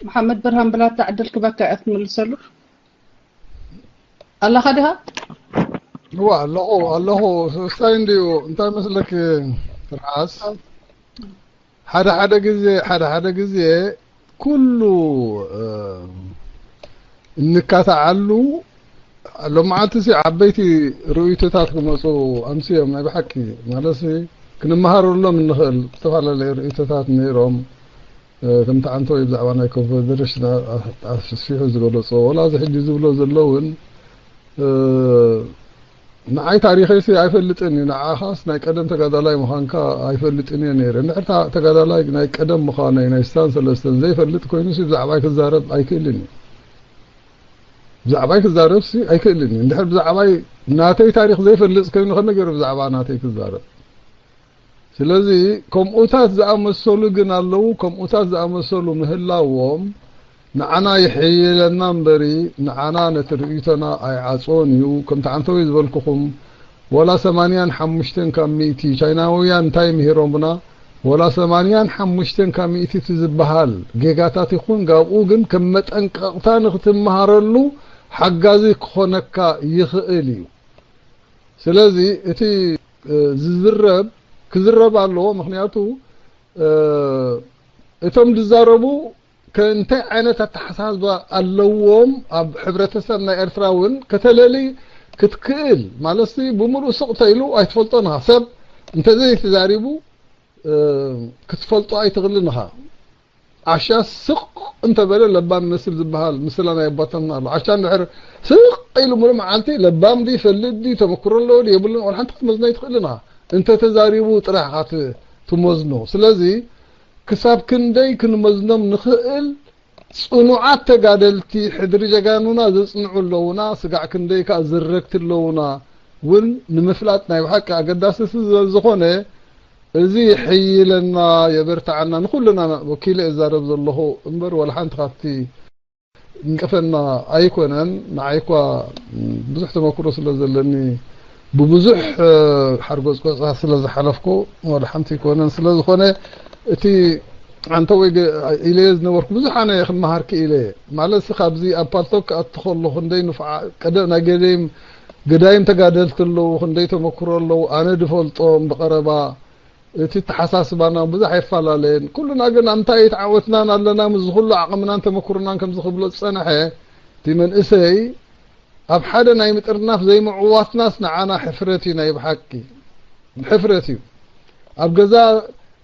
መሓመድ ብርሃን ብላታ ዕድል ክበካ እያ ክትምልሰሉ። ኣለኻ ድኻ? እዋ ኣለኹ፣ ኣለኹ። ስስታይ እንድዩ፣ እንታይ መስለኪ ርሓስ? ሓደ ሓደ ግዜ፣ ሓደ ሓደ ግዜ ኩሉ፣ እ፣ እንካታዓሉ ሎመዓልቲ ሲ ዓበይቲ ርእይቶታት ክመጹ ኣምስዮም ናይ ብሓቂ ማለትሲ ክንመሃረሎም እንኽእል ዝተፈላለዩ ርእይቶታት ነይሮም። እ፣ ከምቲ ዓንቶ ብዛዕባ ናይ ኮንፈደሬሽን ኣ-፣ ኣስፊሑ ዝገለጾ፣ ወላ እዚ ሕጂ ዝብሎ ዘሎ እውን፣ እ፣ ንዓይ ታሪኸይሲ ኣይፈልጥን እዩ፣ ንዓኻስ ናይ ቀደም ተጋዳላይ ምዃንካ ኣይፈልጥን እየ ነይረ። እንድሕር ታ-፣ ተጋዳላይ ናይ ቀደም ምዃነይ ናይ ስሳን ሰለስተን ዘይፈልጥ ኮይኑሲ ብዛዕባይ ክዛረብ ኣይክእልን እዩ። ብዛዕባይ ክዛረብሲ ኣይክእልን እዩ። እንድሕር ብዛዕባይ ናተይ ታሪኽ ዘይፈልጥ ኮይኑ ከመይ ገይሩ ብዛዕባ ናተይ ክዛረብ? ስለዚ ከምኡታት ዝኣመሰሉ ግን ኣለዉ። ከምኡታት ዝኣመሰሉ ምህላዎም ንዓና ይሕይለና እምበሪ፣ ንዓና ነቲ ርእይቶና ኣይዓጽዎን እዩ። ከምቲ ዓንተወይ ዝበልኩኹም፣ ዋላ ሰማንያን ሓሙሽተን ካብ ሚእቲ ቻይናውያን እንታይ ምሂሮምና? ዋላ ሰማንያን ሓሙሽተን ካብ ሚእቲ እቲ ዝበሃል ጌጋታት ይኹን፣ ጋብኡ ግን ከም መጠንቀቕታ ንኽትመሃረሉ ሓጋዚ ክኾነካ ይኽእል እዩ። ስለዚ እቲ፣ እ፣ ዝዝረብ ክዝረብ ኣለዎ። ምኽንያቱ፣ እ፣ እቶም ዝዛረቡ ከ-፣ እንታይ ዓይነት ኣተሓሳስባ ኣለዎም ኣብ ሕብረተሰብ ናይ ኤርትራ እውን ከተለሊ ክትክእል፣ ማለትሲ ብምሉእ ስቕ ተኢሉ ኣይትፈልጦን ኢኻ። ሰብ እንተዘይተዛሪቡ፣ እ፣ ክትፈልጦ ኣይትኽእልን ኢኻ። ዓሻ ስቕ እንተበለ ለባም ይመስል ዝበሃል ምስላ ናይ ኣቦታትና ኣሎ። ዓሻ እንድሕር ስቕ ኢሉ ሙሉእ መዓልቲ ለባም ድዩ፣ ይፈልጥ ድዩ፣ ተመክሮ ኣለዎ ድዩ የብሉን፣ ወላ ሓንቲ ክትመዝኖ ኣይትኽእልን ኢኻ። እንተተዛሪቡ ጥራሕ ኢኻ ት-፣ ትመዝኖ። ስለዚ ክሳብ ክንደይ ክንመዝኖም ንኽእል ጽኑዓት ተጋደልቲ ሕድሪ ጀጋኑና ዘጽንዑ ኣለዉና፣ ስጋዕ ክንደይ ከኣ ዝረግቲ ኣለዉና እውን ንምፍላጥ ናይ ብሓቂ ኣገዳሲ ስለ ዝኾነ፣ እዚ የሐይለና፣ የበርትዓና፣ ንኹልና ወኪለ እዛረብ ዘለኹ እምበር፣ ዋላ ሓንቲ ካብቲ እንቅፈና ኣይኮነን። ንዓይ እኳ ብዙሕ ተመክሮ ስለ ዘለኒ፣ ብብዙሕ፣ እ፣ ሓርጎጽጎጻት ስለ ዝሓለፍኩ፣ ዋላ ሓንቲ ኣይኮነን። ስለ ዝኾነ፣ እቲ ኣንተ ወይ ገ-፣ ኢለዮ ዝነበርኩ ብዙሕ ኣነ ክመሃርኪ ኢለ። ማለት፣ ካብዚ ኣብ ፓልቶክ ክኣቱ ከሎ ክንደይ ንፉዓ-፣ ቀደ-፣ ናይ ገደይም፣ ገዳይም ተጋደልቲ ኣለዉ፣ ክንደይ ተመክሮ ኣለዉ፣ ኣነ ድፈልጦም ብቐረባ። እቲ ተሓሳስባና ብዙሕ ኣይፈላለየን። ኩልና ግን ኣብ እንታይ ተዓወትናን ኣለና፣ ምስዚ ኩሉ ዓቕምናን ተመክሮናን ከምዚ ክብሎ ዝጸንሐ፣ እቲ መንእሰይ ኣብ ሓደ ናይ ምጥርናፍ ዘይምዕዋትናስ ንዓና ሕፍረት እዩ፣ ናይ ብሓቂ ሕፍረት እዩ። ኣብ ገዛ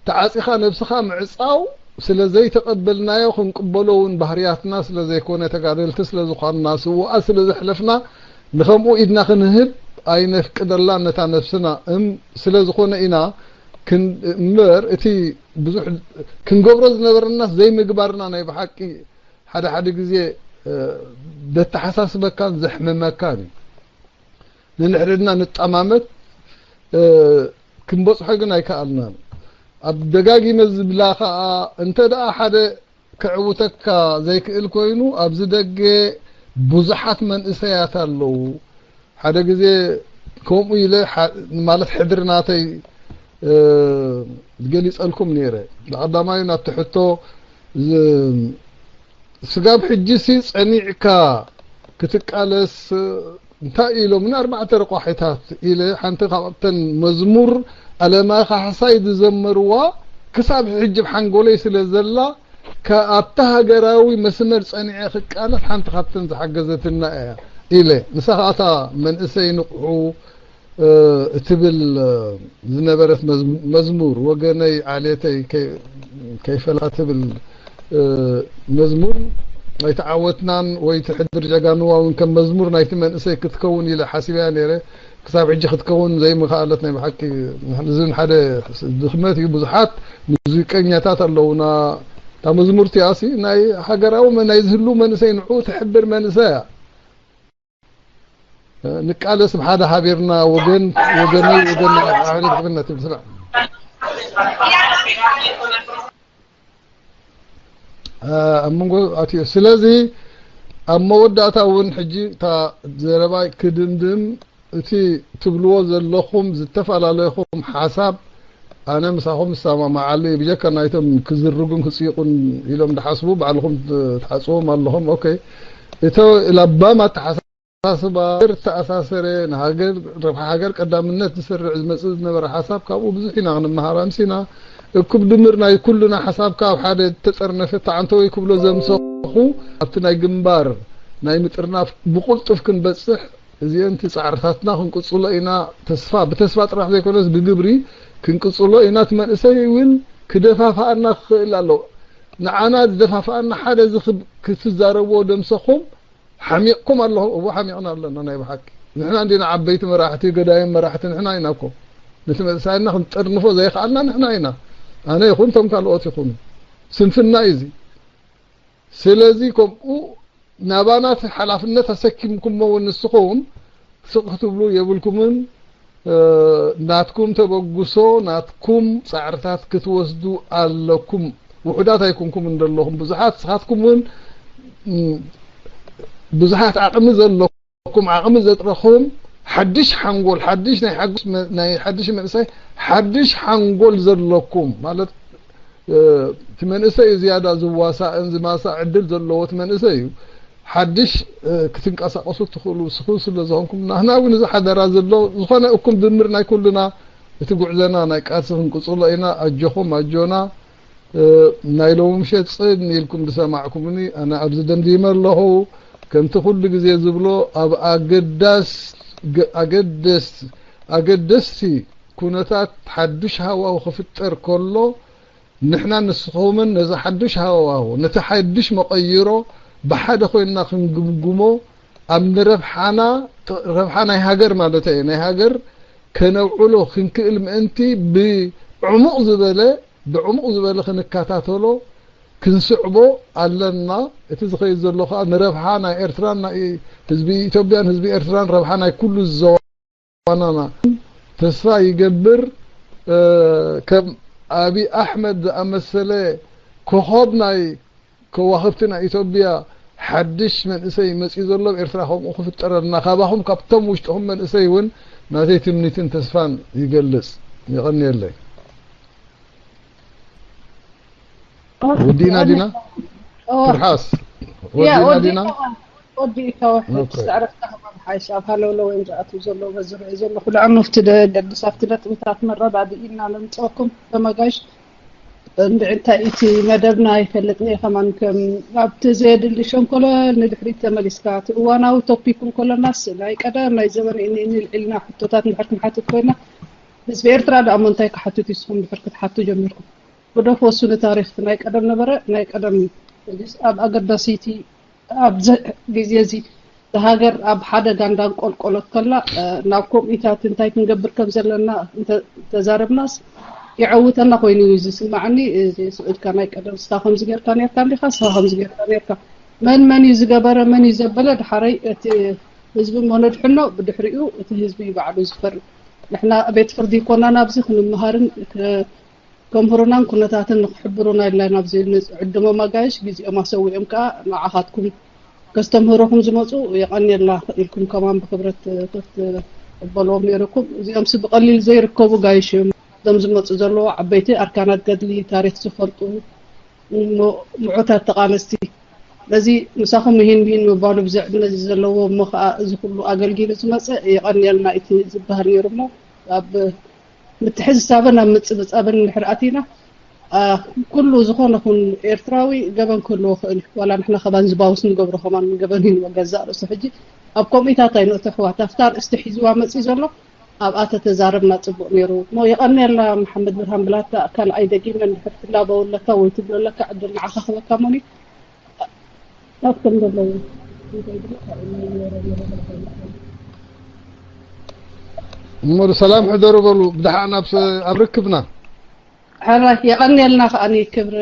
ተዓጺኻ ነብስኻ ምዕጻው ስለ ዘይተቐበልናዮ፣ ክንቅበሎ እውን ባህርያትና ስለ ዘይኮነ፣ ተጋደልቲ ስለ ዝኾንና፣ ስዉኣት ስለ ዘሕለፍና፣ ንኸምኡ ኢድና ክንህብ ኣይነፍቅደላን ነታ ነብስና። እም፣ ስለ ዝኾነ ኢና ክን-፣ እምበር፣ እቲ ብዙሕ ክንገብሮ ዝነበረናስ ዘይምግባርና ናይ ብሓቂ ሓደ ሓደ ግዜ፣ እ፣ ዘተሓሳስበካን ዘሕምመካን እዩ። ነንሕድሕድና ንጠማመት፣ እ፣ ክንበጽሖ ግን ኣይከኣልናን። ኣብ ደጋጊመ ዝብላ ከኣ፣ እንተ ደኣ ሓደ ከዕውተካ ዘይክእል ኮይኑ፣ ኣብዚ ደገ ብዙሓት መንእሰያት ኣለዉ። ሓደ ግዜ ከምኡ ኢለ፣ ሓ-፣ ማለት ሕድሪ ናተይ፣ እ፣ ገሊጸልኩም ነይረ። ብቐዳማዩ ናብቲ ሕቶ ዝ-፣ ስጋብ ሕጂሲ ጸኒዕካ ክትቃለስ እንታይ ኢሎምኒ? ኣርባዕተ ረቋሒታት ኢለ፣ ሓንቲ ካብተን መዝሙር ኣለማይ ካሕሳይ ዝዘመርዋ ክሳብ ሕጂ ኣብ ሓንጎለይ ስለ ዘላ፣ ከ-፣ ኣብታ ሃገራዊ መስመር ጸኒዐ ክቃለስ ሓንቲ ካብተን ዝሓገዘትና እያ ኢለ። ንሳ ከኣ እታ መንእሰይ ንቕሑ፣ እ፣ እትብል፣ እ፣ ዝነበረት መዝ-፣ መዝሙር፣ "ወገነይ ዓሌተይ ከይ-፣ ከይፈላ" ትብል፣ እ፣ መዝሙር ኣይተዓወትናን ወይ እቲ ሕድሪ ጀጋኑዋ እውን ከም መዝሙር ናይቲ መንእሰይ ክትከውን ኢለ ሓሲበያ ነይረ። ክሳብ ሕጂ ክትከውን ዘይምኸኣለት ናይ ብሓቂ፣ እዚ ሓደ ድኽመት እዩ። ብዙሓት ሙዚቀኛታት ኣለዉና። እታ መዝሙር እቲኣሲ ናይ ሃገራዊ መ-፣ ናይ ዝህሉ መንእሰይ ንዕኡ ትሕብር መንእሰይ እያ። ንቃለስ ብሓደ ሓቢርና፣ ወገን ወገነይ ወገን ንዓዓኒ ብሕብነት ትብል ስማዕ። ኣብ መንጎ ኣትዮ። ስለዚ ኣብ መወዳእታ እውን ሕጂ እታ ዘረባይ ክድምድም፣ እቲ ትብልዎ ዘለኹም ዝተፈላለየኹም ሓሳብ ኣነ ምሳኹም እሰማማዓሉ እየ። ብጀካ ናይቶም ክዝርጉን ክጽይቑን ኢሎም ድሓስቡ ባዕልኹም ትሓጽዎም ኣለኹም። ኦኬ። እቶ ለባም ኣተሓሳስባ ተኣሳሰረ፣ ንሃገር፣ ረብሓ ሃገር ቀዳምነት ዝሰርዕ ዝመጽእ ዝነበረ ሓሳብ ካብኡ ብዙሕ ኢና ክንመሃር ኣምሲና። እኩብ ድምር ናይ ኩልና ሓሳብ ካብ ሓደ ተጠርነፈ ተዓንተወይ ክብሎ ዘምሰኹ ኣብቲ ናይ ግንባር ናይ ምጥርናፍ ብቕልጡፍ ክንበጽሕ እዚአን እቲ ጻዕርታትና ክንቅጽሎ ኢና። ተስፋ፣ ብተስፋ ጥራሕ ዘይኮነስ ብግብሪ ክንቅጽሎ ኢና። እቲ መንእሰይ እውን ክደፋፍኣና ክኽእል ኣለዎ። ንዓና ዝደፋፍኣና ሓደ እዚ ክብ-፣ ክትዛረብዎ ደምሰኹም ሓሚቕኩም ኣለኹም። እዎ ሓሚቕና ኣለና ናይ ብሓቂ። ንሕና እንዲና ዓበይቲ መራሕቲ፣ ገዳይም መራሕቲ ንሕና ኢና እኮ። ነቲ መንእሰያና ክንጠርንፎ ዘይኸኣልና ንሕና ኢና። ኣነ ይኹን እቶም ካልኦት ይኹኑ። ስንፍና እዩ እዚ። ስለዚ ከምኡ ናባና እቲ ሓላፍነት ኣሰኪምኩሞ እውን ንስኹም ስቕ ክትብሉ የብልኩምን። እ፣ ናትኩም ተበግሶ፣ ናትኩም ጻዕርታት ክትወስዱ ኣለኩም። ውሑዳት ኣይኮንኩምን ዘለኹም፣ ብዙሓት። ንስኻትኩም እውን ብዙሓት ዓቕሚ ዘለኩም፣ ዓቕሚ ዘጥረኹም፣ ሓድሽ ሓንጎል፣ ሓድሽ ናይ ሓጉስ መ-፣ ናይ ሓድሽ መንእሰይ፣ ሓድሽ ሓንጎል ዘለኩም ማለት፣ እ፣ እቲ መንእሰይ እዩ ዝያዳ ዝዋሳእን ዝማሳእ ዕድል ዘለዎ እቲ መንእሰይ እዩ። ሓድሽ፣ እ፣ ክትንቀሳቐሱ ትኽእሉ ስኹ ስለ ዝኾንኩም፣ ናህና እውን እዚ ሓደራ ዘሎ፣ ዝኾነ እኩም ድምር ናይ ኩልና እቲ ጉዕዘና ናይ ቃልሲ ክንቅጽሎ ኢና። ኣጆኹም፣ ኣጆና። እ፣ ናይ ሎሚ ምሸት ጽን ኢልኩም ዝሰማዕኩምኒ፣ ኣነ ኣብዚ ደምዲመ ኣለኹ። ከምቲ ኩሉ ግዜ ዝብሎ፣ ኣብ ኣገዳስ-፣ ገ-፣ ኣገደስ-፣ ኣገደስቲ ኩነታት ሓዱሽ ሃዋሁ ክፍጠር ከሎ፣ ንሕና ንስኹምን ነዚ ሓዱሽ ሃዋሁ፣ ነቲ ሓዱሽ መቐይሮ ብሓደ ኮይንና ክንግምግሞ፣ ኣብ ንረብሓና፣ ረብሓ ናይ ሃገር ማለት እየ፣ ናይ ሃገር ከነውዕሎ ክንክእል ምእንቲ ብዕሙቕ ዝበለ፣ ብዕሙቕ ዝበለ ክንከታተሎ፣ ክንስዕቦ ኣለና። እቲ ዝኸይድ ዘሎ ከኣ ንረብሓ ናይ ኤርትራን ናይ ህዝቢ ኢትዮጵያን ህዝቢ ኤርትራን ረብሓ ናይ ኩሉ ዝዘዋናና ተስፋ ይገብር። እ፣ ከም ኣቢ ኣሕመድ ዝኣመሰለ ኮኾብ ናይ ከዋኽብቲ ናይ ኢትዮጵያ ሓድሽ መንእሰይ መጺኡ ዘሎ፣ ኣብ ኤርትራ ከምኡ ክፍጠረልና፣ ካባኹም ካብቶም ውሽጥኹም መንእሰይ እውን ናተይ ትምኒትን ተስፋን ይገልጽ። የቐንየለይ። ወዲእና ዲና? ኦ፣ ትርሓስ። ያ፣ ወዲእና ወዲእና? ዲና? ወዲእካ ውሕድ ኦኬ። ዝተዕረፍካ ከማን ሓይሽ ኣብ ሃለውለው ወይም ዝኣትው ዘሎ በዝርኦ ዘለኹ ልዕም ኣብቲ ደ-፣ ደድስ ኣብቲ ነጥብታት መረዳድኢ ኢና ነምጽአኩም ተመጋሽ። እንድዒ እንታይ እቲ መደብና ኣይፈልጥን እየ ከማን ከም ኣብቲ ዘየድሊ ሸንኮለል ንድሕሪት ተመሊስካ እቲ እዋናዊ ቶፒክ እንከሎናስ ናይ ቀደም ናይ ዘበን እኒ እኒ ልዒልና ሕቶታት እንድሕር ክንሓትት ኮይና ህዝቢ ኤርትራ ደኣ እሞ እንታይ ክሓትት እዩ ንስኹም ድሕር ክትሓቱ ጀሚርኩም? ግደፎ እሱ ንታሪኽ እቲ ናይ ቀደም ነበረ ናይ ቀደም እዩ። ሕጂስ ኣብ ኣገዳሲቲ ኣብዚ ግዜ እዚ እታ ሃገር ኣብ ሓደጋ እንዳንቆልቆለት ከላ፣ እ፣ ናብ ከምኡታት እንታይ ክንገብር ከም ዘለና እንተ-፣ ተዛረብናስ የዐውተና ኮይኑ እዩ ዝስማዓኒ። እዚ ስዑድካ ናይ ቀደም ንስኻ ከምዚ ጌርካ ኔርካ እንዲኻ፣ ንስኻ ከምዚ ጌርካ ኔርካ። መን መን እዩ ዝገበረ፣ መን እዩ ዘበለ፣ ድሓረይ እቲ ህዝቢ እሞ ነድሕኖ፣ ብድሕሪኡ እቲ ህዝቢ እዩ ባዕሉ ዝፈርድ። ንሕና ቤት ፍርዲ ይኮናን ኣብዚ ክንመሃርን ከ-፣ ከምህሩናን ኩነታትን ንክሕብሩና ኢልና ኢና ኣብዚ ንዕድሞም ኣጋይሽ፣ ግዜኦም ኣሰዊኦም ከኣ ንዓኻትኩም ከስተምህሩኹም ዝመጹ የቐንየልና ኢልኩም ከማን ብክብረት ክትቕበልዎም ነይሩኩም። እዚኦምሲ ብቐሊል ዘይርከቡ ጋይሽ እዮም። እዞም ዝመጹ ዘለዉ ዓበይቲ ኣርካናት ገድሊ፣ ታሪኽ ዝፈልጡ፣ ም-፣ ምዑታት ተቓለስቲ። ነዚ ምሳኹም ምሂን ምሂን ምባሉ ብዚ ዕድመ እዚ ዘለዎ እሞ ኸኣ እዚ ኩሉ ኣገልጊሉ ዝመጸ የቐንየልና እቲ ዝበሃል ነይሩ እሞ ኣብ ምትሕዝሳብን ኣብ ምጽብጻብን እንድሕር ኣቲና፣ ኣ፣ ኩሉ ዝኾነ ኹን ኤርትራዊ ገበን ክህልዎ ይኽእል እዩ። ዋላ ንሕና ከማን ዝባውስ ንገብሮ ከማን ገበን እዩ ንገዛእ ርእሱ። ሕጂ ኣብ ከምኡታት ኣይንእቶ ኣሕዋት። ኣብታ ኣርእስቲ ሒዝዋ መጺኡ ዘሎ ኣብኣ ተተዛረብና ጽቡቕ ነይሩ። እሞ የቐንየልና መሓመድ ብርሃን ብላታ፣ ካልኣይ ደጊመ እንድሕር ትላበወለካ ወይ ትብለለካ ዕድል ንዓኻ ክህበካ እሞኒ። ናትኩም ዘለዉ እሞ ሰላም ሕደሩ በሉ። ብደሓን ኣብ ስ-፣ ኣብ ርክብና። ሕራይ የቐንየልና ከኣ ክብሪ።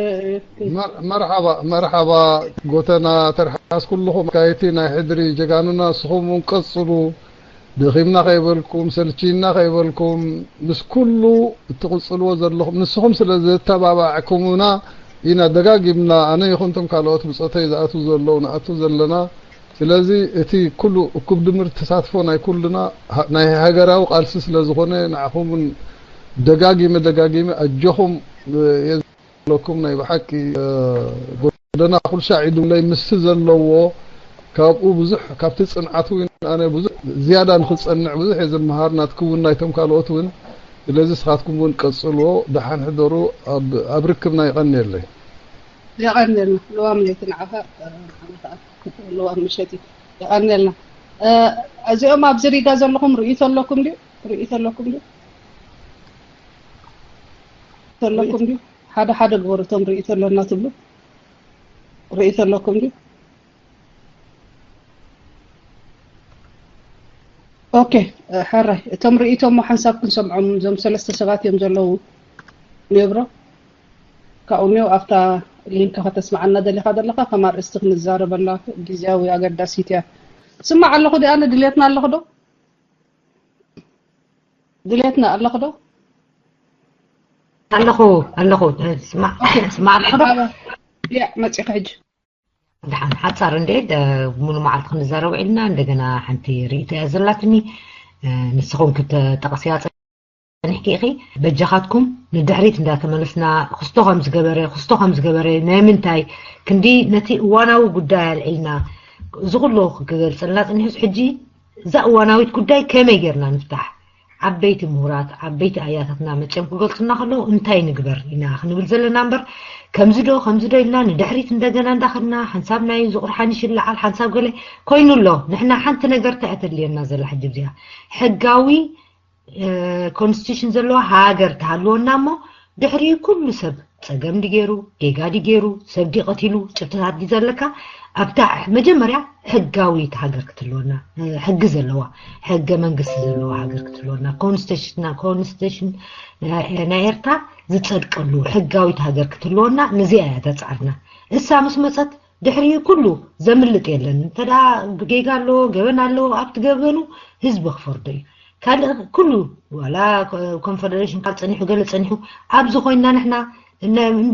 መር-፣ መርሓባ፣ መርሓባ ጎተና ተርሓስ ኩልኹም ኣካየድቲ ናይ ሕድሪ ጀጋኑና፣ ንስኹም እውን ቀጽሉ። ደኺምና ከይበልኩም፣ ሰልችይና ከይበልኩም፣ ምስ ኩሉ እትቕጽልዎ ዘለኹም፣ ንስኹም ስለ ዘተባባዕኩምና ኢና ደጋጊምና፣ ኣነ ይኹን እቶም ካልኦት ብጾተይ ዝኣትዉ ዘለዉ፣ ንኣቱ ዘለና። ስለዚ እቲ ኩሉ እኩብ ድምር ተሳትፎ ናይ ኩልና፣ ሃ-፣ ናይ ሃገራዊ ቃልሲ ስለ ዝኾነ፣ ንዓኹም እውን ደጋጊመ ደጋጊመ ኣጆኹም፣ እ፣ እየ ዝብለኩም። ናይ ብሓቂ፣ እ፣ ጎደና ኩልሻዕ ኢሉለይ ምስቲ ዘለዎ፣ ካብኡ ብዙሕ፣ ካብቲ ጽንዓት እውን ኣነ ብዙሕ ዝያዳ ንኽጸንዕ ብዙሕ እየ ዝመሃር፣ ናትኩም እውን ናይቶም ካልኦት እውን። ስለዚ ንስኻትኩም እውን ቀጽልዎ፣ ደሓን ሕደሩ፣ ኣብ፣ ኣብ ርክብና። የቐንየለይ። የቐንየልና። ልዋም ለይቲ ንዓኻ፣ እ፣ ንዓኻ ልዋም ምሸት እዩ። የቐንየልና። እ፣ እዚኦም ኣብዚ ሪጋ ዘለኹም ርእይቶ ኣለኩም ድዩ? ርእይቶ ኣለኩም ድዩ? ኣለኩም ድዩ? ሓደ ሓደ ግበሩ፣ እቶም ርእይቶ ኣለና ትብሉ። ርእይቶ ኣለኩም ድዩ? ኦኬ፣ እ፣ ሕራይ። እቶም ርእይቶ እሞ ሓንሳብ ክንሰምዖም፣ እዞም ሰለስተ ሰባት እዮም ዘለዉ። ኔብሮ፣ ካብኡ ኔው ኣብታ ሊንክ ከተስምዓና ደሊኻ ዘለኻ፣ ከም ኣርእስቲ ክንዛረበላ ግዝያዊ ኣገዳሲት እያ። ስማዕ ኣለኹ ድኣ፣ ኣነ ድሌትና ኣለኹ ዶ? ድሌትና ኣለኹ ዶ? ኣለኹ፣ ኣለኹ። ስማዕ፣ ኦኬ። ስማዕ ኣለኹ ዶ? ያ፣ መጺኻ ሕጂ። ደሓን ሓጻር እንደ ሙሉ መዓልቲ ክንዛረብ ውዒልና። እንደገና ሓንቲ ርእይቶ እያ ዘላትኒ። ንስኹም ክተጠቕስያ ጸኒሕኪ ኢኺ። በጃኻትኩም ንድሕሪት እንዳተመለስና፣ ክስቶ ከም ዝገበረ፣ ክስቶ ከም ዝገበረ፣ ናይ ምንታይ ክንዲ ነቲ እዋናዊ ጉዳይ ኣልዒልና፣ እዚ ኩሉ ክገልጸልና ጸኒሑ፣ ሕጂ እዛ እዋናዊት ጉዳይ ከመይ ጌርና ንፍታሕ? ዓበይቲ ምሁራት፣ ዓበይቲ ኣያታትና መጺኦም ክገልጹና ከለዉ እንታይ ንግበር ኢና ክንብል ዘለና እምበር፣ ከምዚ ዶ፣ ከምዚ ዶ ኢልና ንድሕሪት እንደገና እንዳኸድና ሓንሳብ ናይ ዝቑር ሓንሽ ይለዓል፣ ሓንሳብ ገለ ኮይኑ ኣሎ። ንሕና ሓንቲ ነገር እንታይ እያ ተድልየና ዘላ ሕጂ እዚኣ? ሕጋዊ ኮንስቲቱሽን ዘለዋ ሃገር ትሃልወና እሞ ድሕሪኡ ኩሉ ሰብ ጸገም ድገይሩ፣ ጌጋ ድገይሩ፣ ሰብ ድቀቲሉ፣ ጭብትታት ድዩ ዘለካ ኣብታ መጀመርያ ሕጋዊት ሃገር ክትህልወና፣ ሕጊ ዘለዋ፣ ሕገ መንግስቲ ዘለዋ ሃገር ክትህልወና፣ ኮንስቲቱሽንና ኮንስቲቱሽን ናይ ኤርትራ ዝጸድቀሉ ሕጋዊት ሃገር ክትህልወና ንዚኣ እያ ተጻዕርና። እሳ ምስ መጸት ድሕሪኡ ኩሉ ዘምልጥ የለን። እንተ ደኣ ጌጋ ኣለዎ፣ ገበን ኣለዎ፣ ኣብቲ ገበኑ ህዝቢ ክፈርዶ እዩ። ካልእ ኩሉ ዋላ ኮንፈደሬሽን ካብ ጸኒሑ፣ ገለ ጸኒሑ፣ ኣብዚ ኮይንና ንሕና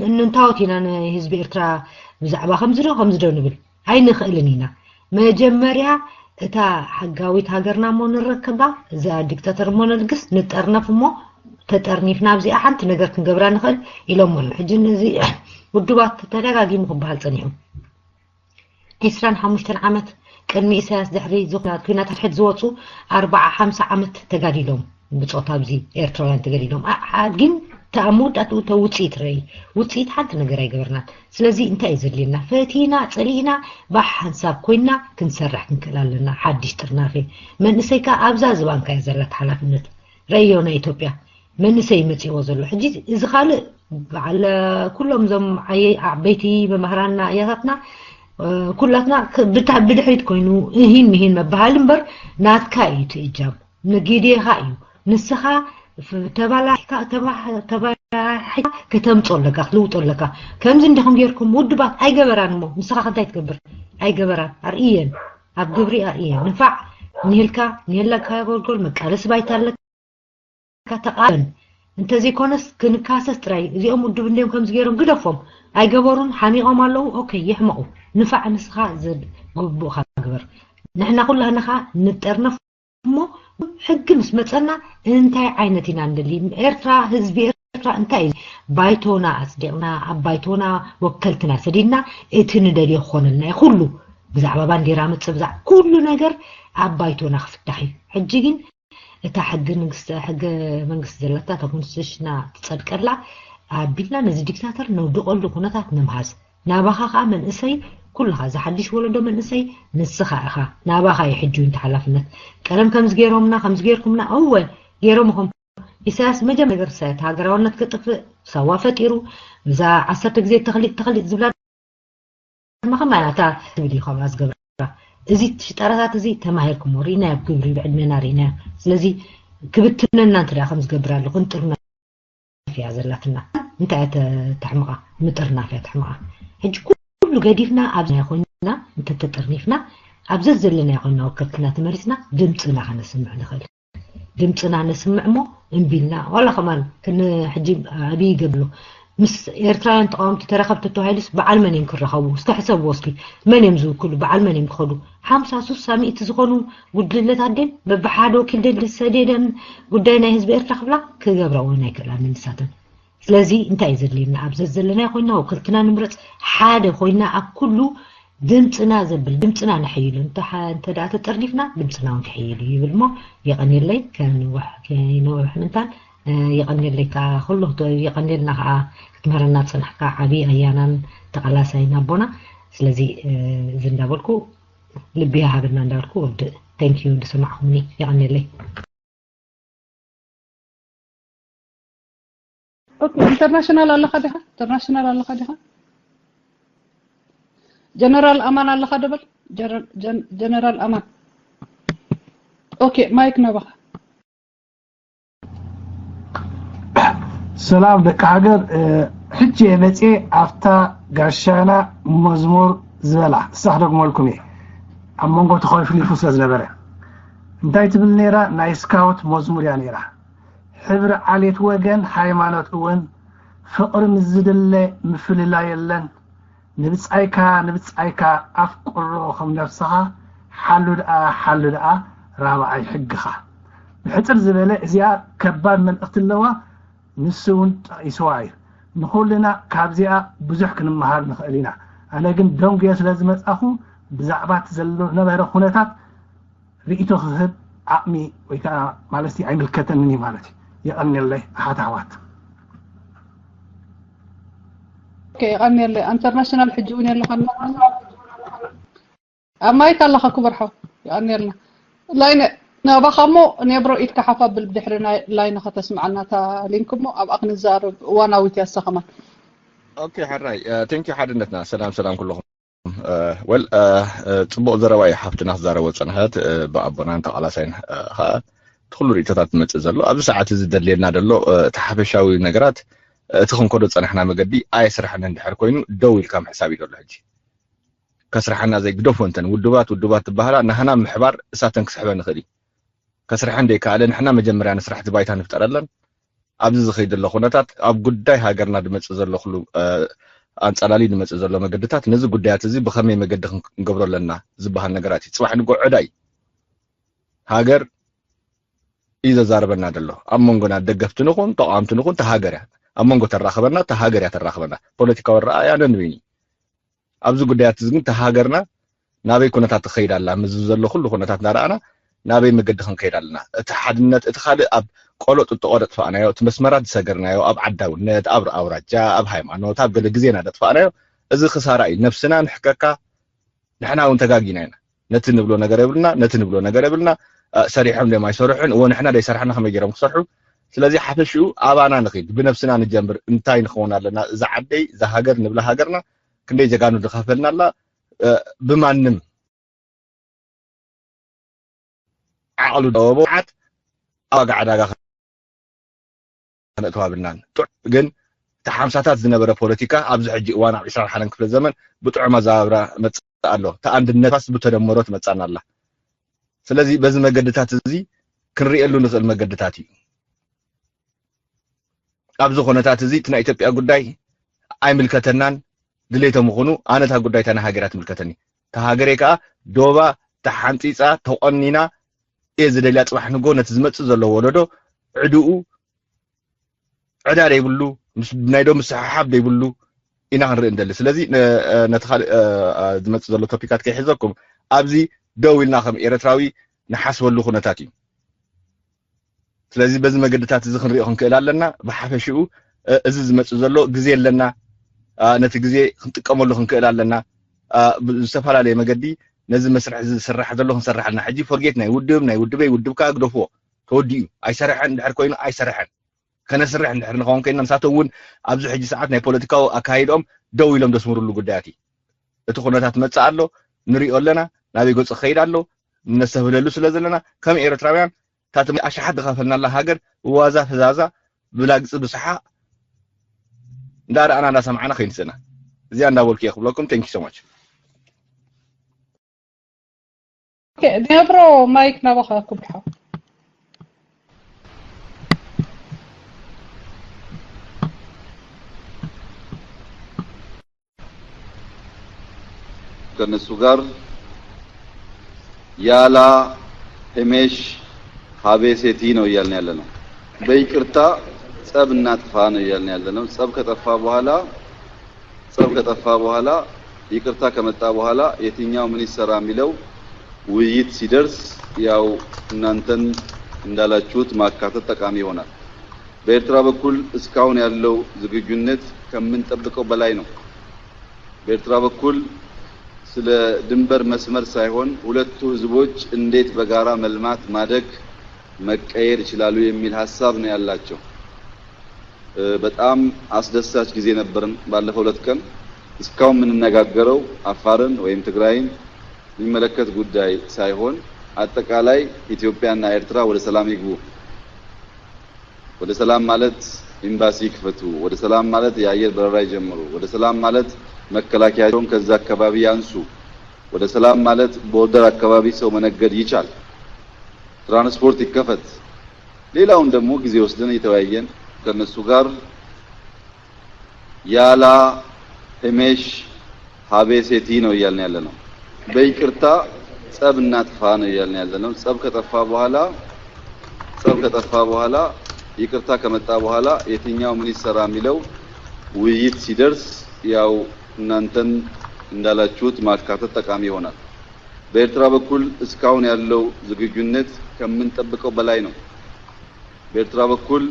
እንታወት ኢና ንህዝቢ ኤርትራ ብዛዕባ ከምዚ ዶ ከምዚ ዶ ንብል ኣይንኽእልን ኢና። መጀመርያ እታ ሕጋዊት ሃገርና እሞ ንረከባ፣ እዛ ዲክታተር እሞ ነልግስ፣ ንጠርነፍ እሞ ተጠርኒፍና ኣብዚኣ ሓንቲ ነገር ክንገብራ ንኽእል ኢሎም ኣለዉ። ሕጂ ነዚ ውድባት ተደጋጊሙ ክበሃል ጸኒሑ። ዒስራን ሓሙሽተን ዓመት ቅድሚ ኢሳያስ ድሕሪ ዝኾነ ኩናት ሕድሕድ ዝወፁ ኣርባዓ ሓምሳ ዓመት ተጋዲሎም ብፆታ ኣብዚ ኤርትራውያን ተገዲሎም። ኣ-፣ ኣ-፣ ግን ተኣ መወዳእትኡ እተ ውፅኢት ረኢ። ውፅኢት ሓንቲ ነገር ኣይገበርናን። ስለዚ እንታይ እዩ ዘድልየና? ፈቲና፣ ፀሊእና፣ ባሕ ሓንሳብ ኮይና ክንሰርሕ ክንክእል ኣለና። ሓድሽ ጥርናፌ። መንእሰይ ከኣ ኣብዛ ዝባንካ እያ ዘላት ሓላፍነት። ረእዮ ናይ ኢትዮጵያ መንእሰይ መፂእዎ ዘሎ። ሕጂ እዚ ካልእ በዓል ኩሎም እዞም ዓየ-፣ ዓበይቲ መማህራንና ኣያታትና፣ እ፣ ኩላትና ክ-፣ ብታ-፣ ብድሕሪት ኮይኑ እሂን ምሂን መበሃል እምበር ናትካ እዩ እቲ እጃም። ንጊዴኻ እዩ። ንስኻ ፍ-፣ ተባላሒካ፣ ተባ-፣ ተባላሒካ ከተምጾ ኣለካ፣ ክትልውጦ ኣለካ። ከምዚ እንዲኹም ጌርኩም ውድባት ኣይገበራን እሞ ንስኻ ከ እንታይ ትገብር? ኣይገበራን። ኣርእየን። ኣብ ግብሪ ኣርእየን። ንፋዕ ንህልካ፣ ንህለካ ጎልጎል መቃለሲ ባይታ ኣለካ። ተቃረን። እንተዘይኮነስ ክንካሰስ ጥራይ። እዚኦም ውድብ እንዲዮም ከምዚ ገይሮም ግደፎም። ኣይገበሩን፣ ሓሚቖም ኣለዉ። ኦኬ፣ ይሕመቑ። ንፋዕ ንስኻ ዝግብኡኻ ግበር። ንሕና ኩላህና ኸኣ ንጠርነፍ እሞ ሕጊ ምስ መጸና እንታይ ዓይነት ኢና ንደሊ? ኤርትራ፣ ህዝቢ ኤርትራ እንታይ እዩ? ባይቶና ኣጽዲቕና፣ ኣብ ባይቶና ወከልትና ሰዲድና፣ እቲ ንደልዮ ክኾነልና እዩ። ኩሉ ብዛዕባ ባንዴራ መጽእ፣ ብዛዕባ ኩሉ ነገር ኣብ ባይቶና ክፍታሕ እዩ። ሕጂ ግን እታ ሕጊ ንግስቲ፣ ሕገ መንግስቲ ዘለታ፣ እታ ኮንስቲቱሽና ትጸድቀላ ኣቢልና ነዚ ዲክታተር ነውድቐሉ ኩነታት ንምሃዝ። ናባኻ ኸኣ መንእሰይ፣ ኩልኻ እዚ ሓድሽ ወለዶ መንእሰይ ንስኻ ኢኻ። ናባኻ እዩ ሕጂ እውን እቲ ሓላፍነት። ቀደም ከምዚ ገይሮምና፣ ከምዚ ገይርኩምና፣ እወ፣ ገይሮምኹም። ኢሳያስ መጀመርያ ነገር ኢሳያስ ሃገራውነት ክጥፍእ ሳዋ ፈጢሩ፣ እዛ ዓሰርተ ግዜ ተኽሊጥ፣ ተኽሊጥ ዝብላ ድማ ከማይ እታ ትብል እዩ ከምኣ ዝገብራ። እዚ ሽጠራታት እዚ ተማሂርኩሞ፣ ርኢናዮ ኣብ ግብሪ ብዕድሜና ርኢናዮ። ስለዚ ክብትነና እንተ ደኣ ከም ዝገብር ኣሎ፣ ክንጥርነፍ እያ ዘላትና። እንታይ እያ ተ-፣ ተሕምቓ? ምጥርናፍ እያ ተሕምቓ። ሕጂ ኩሉ ገዲፍና ኣብዚ ናይ ኮይንና እንተተጠርኒፍና፣ ኣብ ዘዘለናዮ ኮይንና ወከልትና ተመሪጽና ድምጽና ከነስምዕ ንኽእል። ድምጽና ነስምዕ እሞ እምቢ ኢልና፣ ዋላ ከማን ክን-፣ ሕጂ ኣብይ ይገብሎ። ምስ ኤርትራውያን ተቃወምቲ ተራኸብቲ ተባሂሉስ በዓል መን እዮም ክራኸቡ? እስከ ሕሰብዎ እስኪ። መን እዮም ዝውክሉ? በዓል መን እዮም ክኸዱ? ሓምሳ፣ ሱሳ፣ ሚእቲ ዝኾኑ ጉድለታት ድዮም በብሓደ ወኪል ደሊ ሰደደን ጉዳይ ናይ ህዝቢ ኤርትራ ክብላ ክገብራ እውን ኣይክእላን ንሳተን። ስለዚ እንታይ እዩ ዘድልየና? ኣብ ዘዘለናዮ ኮይንና ወከልትና ንምረጽ፣ ሓደ ኮይንና ኣብ ኩሉ ድምጽና ዘብል፣ ድምጽና ነሐይሉ። እንተ ሓ-፣ እንተ ደኣ ተጠርኒፍና ድምጽና እውን ክሕይል እዩ ይብል እሞ የቐንየለይ፣ ከንውሕ፣ ከይነውሕ ምንታን፣ እ፣ የቐንየለይ ከኣ ኩሉ ክተ-፣ የቐንየልና ከኣ ክትምህረና ዝጸናሕካ ዓቢ ኣያናን ተቓላሳይን ኣቦና። ስለዚ፣ እ፣ እዚ እንዳበልኩ ልቢ ይሃበልና እንዳበልኩ ወድእ። Thank you ዝሰማዕኹምኒ። የቐንየለይ። ኦኬ፣ ኢንተርናሽናል ኣለኻ ዲኻ? ኢንተርናሽናል ኣለኻ ዲኻ? ጀነራል ኣማን ኣለኻ ዶ በል? ጀረ-፣ ጀን-፣ ጀነራል ኣማን። ኦኬ፣ ማይክ ናባኻ። ሰላም ደቂ ሃገር፣ እ፣ ሕጂ እየ መፅየ ኣብታ ጋሻና መዝሙር ዝበላ፣ እሳ ክደግመልኩም እየ። ኣብ መንጎ ተኾይፍሊፉ ስለ ዝነበረ። እንታይ ትብል ነይራ? ናይ ስካውት መዝሙር እያ ነይራ። ሕብሪ ዓሌት ወገን ሃይማኖት እውን ፍቕሪ ምስ ዝድለ ምፍልላይ የለን። ንብጻይካ ንብጻይካ ኣፍቅሮ ከም ነፍስኻ ሓሉ ደኣ ሓሉ ደኣ ራብዓይ ሕግኻ። ብሕጽር ዝበለ እዚኣ ከባድ መልእኽቲ ኣለዋ። ንሱ እውን ጠቒስዋ እዩ። ንኹልና ካብዚኣ ብዙሕ ክንመሃር ንኽእል ኢና። ኣነ ግን ደንጉየ ስለ ዝመጻኹ ብዛዕባ እቲ ዘሎ ነበረ ኩነታት ርእይቶ ክህብ ዓቕሚ ወይ ከዓ ማለት እዩ ኣይምልከተንን እዩ ማለት እዩ። የቐንየለይ ኣሓት ኣሕዋት። ኦኬ፣ የቐንየለይ። ኢንተርናሽናል ሕጂ እውን የለኸና ኣብ ማይክ ኣለኻ ክበርሖ። የቐንየልና። ላይነ ናባኻ እሞ ኔብሮ ኢድካ ሓፍ ኣብል ብድሕሪ ናይ ላይነ ከተስምዓና እታ ሊንክ እሞ ኣብኣ ክንዛረብ እዋናዊት እያ እሳ ከማን። ኦኬ፣ ሕራይ። ቴንኪዩ ሓድነትና። ሰላም ሰላም ኩለኹም። ወል ጽቡቕ ዘረባ እዩ ሓፍትና ክዛረቦ ጸንሐት። ብኣቦናን ተቓላሳይን ከዓ እቲ ኩሉ ርእይቶታት ዝመጽእ ዘሎ ኣብዚ ሰዓት እዚ ዘድልየና ዘሎ እቲ ሓፈሻዊ ነገራት፣ እቲ ክንከዶ ጸናሕና መገዲ ኣየስርሐን እንድሕር ኮይኑ ደው ኢልካ ምሕሳብ እዩ ዘሎ ሕጂ። ከስርሓና ዘይግደፎ እንተን ውድባት ውድባት ዝበሃላ ናህና ምሕባር እሳተን ክስሕበን ይኽእል እዩ። ከስርሐን ዘይከኣለ ንሕና መጀመርያ ንስራሕ እቲ ባይታ ንፍጠረለን። ኣብዚ ዝኸይድ ዘሎ ኩነታት ኣብ ጉዳይ ሃገርና ዝመጽእ ዘሎ ኩሉ ኣንጸላሊ ዝመጽእ ዘሎ መገድታት ነዚ ጉዳያት እዚ ብኸመይ መገዲ ክንገብሮ ኣለና ዝበሃል ነገራት እዩ። ጽባሕ ንግሆ ዕዳ እዩ። ሃገር እዩ ዘዛርበና ዘሎ። ኣብ መንጎና ደገፍቲ ንኹን ተቃወምቲ ንኹን እታ ሃገር እያ ኣብ መንጎ ተራኽበና፣ እታ ሃገር እያ ተራኽበና። ፖለቲካዊ ኣረኣእያ ነንበይኑ እዩ። ኣብዚ ጉዳያት እዚ ግን እታ ሃገርና ናበይ ኩነታት ትኸይድ ኣላ? ምስ ዘሎ ኩሉ ኩነታት እናረኣና ናበይ መገዲ ክንከይድ ኣለና? እቲ ሓድነት እቲ ካልእ ኣብ ቆሎ ጥጥቖ ደጥፋእናዮ፣ እቲ መስመራት ዝሰገርናዮ ኣብ ዓዳውነት፣ ኣብ ኣውራጃ፣ ኣብ ሃይማኖት፣ ኣብ ገለ ግዜና ደጥፋእናዮ እዚ ክሳራ እዩ። ነብስና ንሕከካ ንሕና እውን ተጋጊና ኢና። ነቲ ንብሎ ነገር የብልና፣ ነቲ ንብሎ ነገር የብልና። ሰሪሖም ደም ኣይሰርሑን፣ እዎ ንሕና ደይሰርሕና ከመይ ገይሮም ክሰርሑ? ስለዚ ሓፈሽኡ ኣባና ንኺድ፣ ብነብስና ንጀምር። እንታይ ንኸውን ኣለና? እዛ ዓደይ፣ እዛ ሃገር ንብላ ሃገርና ክንደይ ጀጋኑ ዝኸፈልናላ ብማንም ዓቕሉ ደወቦ ዓት ኣብ ዋጋ ዕዳጋ ከነእትዋ ብልናን። ጥዑም ግን እቲ ሓምሳታት ዝነበረ ፖለቲካ ኣብዚ ሕጂ እዋን ኣብ ዕስራን ሓደን ክፍለ ዘመን ብጥዑም ኣዘባብራ መጽእ ኣሎ። እቲ ኣንድነትስ ብተደመሮ ትመጻና ኣላ። ስለዚ በዚ መገድታት እዚ ክንርእየሉ ንኽእል መገድታት እዩ። ኣብዚ ኩነታት እዚ እቲ ናይ ኢትዮጵያ ጉዳይ ኣይምልከተናን ድሌቶ ምኹኑ ኣነ እታ ጉዳይ እታ ናይ ሃገራ ትምልከተኒ። እታ ሃገረይ ከኣ ዶባ ተሓንጺጻ ተቖኒና እየ ዝደልያ። ጽባሕ ንጎ ነቲ ዝመጽእ ዘሎ ወለዶ ዕድኡ ዕዳ ደይብሉ ናይ ዶ ምስሕሓብ ደይብሉ ኢና ክንርኢ እንደሊ። ስለዚ ነቲ ካልእ ዝመጽእ ዘሎ ቶፒካት ከይሕዘኩም ኣብዚ ደው ኢልና ከም ኤረትራዊ ንሓስበሉ ኩነታት እዩ። ስለዚ በዚ መገድታት እዚ ክንሪኦ ክንክእል ኣለና። ብሓፈሽኡ እዚ ዝመጽእ ዘሎ ግዜ ኣለና፣ ነቲ ግዜ ክንጥቀመሉ ክንክእል ኣለና። ብዝተፈላለየ መገዲ ነዚ መስርሕ እዚ ዝስራሕ ዘሎ ክንሰርሕ ኣለና። ሕጂ ፎርጌት ናይ ውድብ ናይ ውድበይ ውድብካ ግደፍዎ፣ ተወዲኡ ኣይሰርሐን ድሕር ኮይኑ ኣይሰርሐን። ከነስርሕ እንድሕር ንኸውን ኮይና ንሳቶም እውን ኣብዚ ሕጂ ሰዓት ናይ ፖለቲካዊ ኣካይድኦም ደው ኢሎም ዘስምሩሉ ጉዳያት እዩ። እቲ ኩነታት መጽእ ኣሎ፣ ንሪኦ ኣለና፣ ናበይ ገጹ ክኸይድ ኣሎ፣ ነስተብህለሉ ስለ ዘለና ከም ኤርትራውያን እታ ኣሽሓት ዝኸፈልናላ ሃገር ብዋዛ ፈዛዛ ብላግጺ ብስሓቕ እንዳረኣና እንዳሰማዕና ከይንስእና እዚኣ እንዳበልኩ እየ ክብለኩም። Thank you so much። ኦኬ፣ ዲያብሮ ማይክ ናባኻ ክብርሖ። ከነሱ ጋር ያላ ሄሜሽ ሀቤ ሴቲ ነው እያልን ያለ ነው። በይቅርታ ጸብ እናጥፋ ነው እያልን ያለ ነው። ጸብ ከጠፋ በኋላ ጸብ ከጠፋ በኋላ ይቅርታ ከመጣ በኋላ የትኛው ምን ይሰራ የሚለው ውይይት ሲደርስ ያው እናንተን እንዳላችሁት ማካተት ጠቃሚ ይሆናል። በኤርትራ በኩል እስካሁን ያለው ዝግጁነት ከምንጠብቀው በላይ ነው። በኤርትራ በኩል ስለ ድንበር መስመር ሳይሆን ሁለቱ ህዝቦች እንዴት በጋራ መልማት፣ ማደግ፣ መቀየር ይችላሉ የሚል ሀሳብ ነው ያላቸው። በጣም አስደሳች ጊዜ ነበርን ባለፈው ሁለት ቀን። እስካሁን የምንነጋገረው አፋርን ወይም ትግራይን የሚመለከት ጉዳይ ሳይሆን አጠቃላይ ኢትዮጵያና ኤርትራ ወደ ሰላም ይግቡ። ወደ ሰላም ማለት ኤምባሲ ይክፈቱ፣ ወደ ሰላም ማለት የአየር በረራ ይጀምሩ፣ ወደ ሰላም ማለት መከላከያቸውን ከዛ አካባቢ ያንሱ፣ ወደ ሰላም ማለት ቦርደር አካባቢ ሰው መነገድ ይቻል፣ ትራንስፖርት ይከፈት። ሌላውን ደግሞ ጊዜ ወስደን እየተወያየን ከነሱ ጋር ያላ ሄሜሽ ሀቤ ሴቲ ነው እያልን ያለ ነው። በይቅርታ ጸብ እናጥፋ ነው እያልን ያለ ነው። ጸብ ከጠፋ በኋላ ጸብ ከጠፋ በኋላ ይቅርታ ከመጣ በኋላ የትኛው ምን ይሰራ የሚለው ውይይት ሲደርስ ያው እናንተም እንዳላችሁት ማካተት ጠቃሚ ይሆናል። በኤርትራ በኩል እስካሁን ያለው ዝግጁነት ከምንጠብቀው በላይ ነው። በኤርትራ በኩል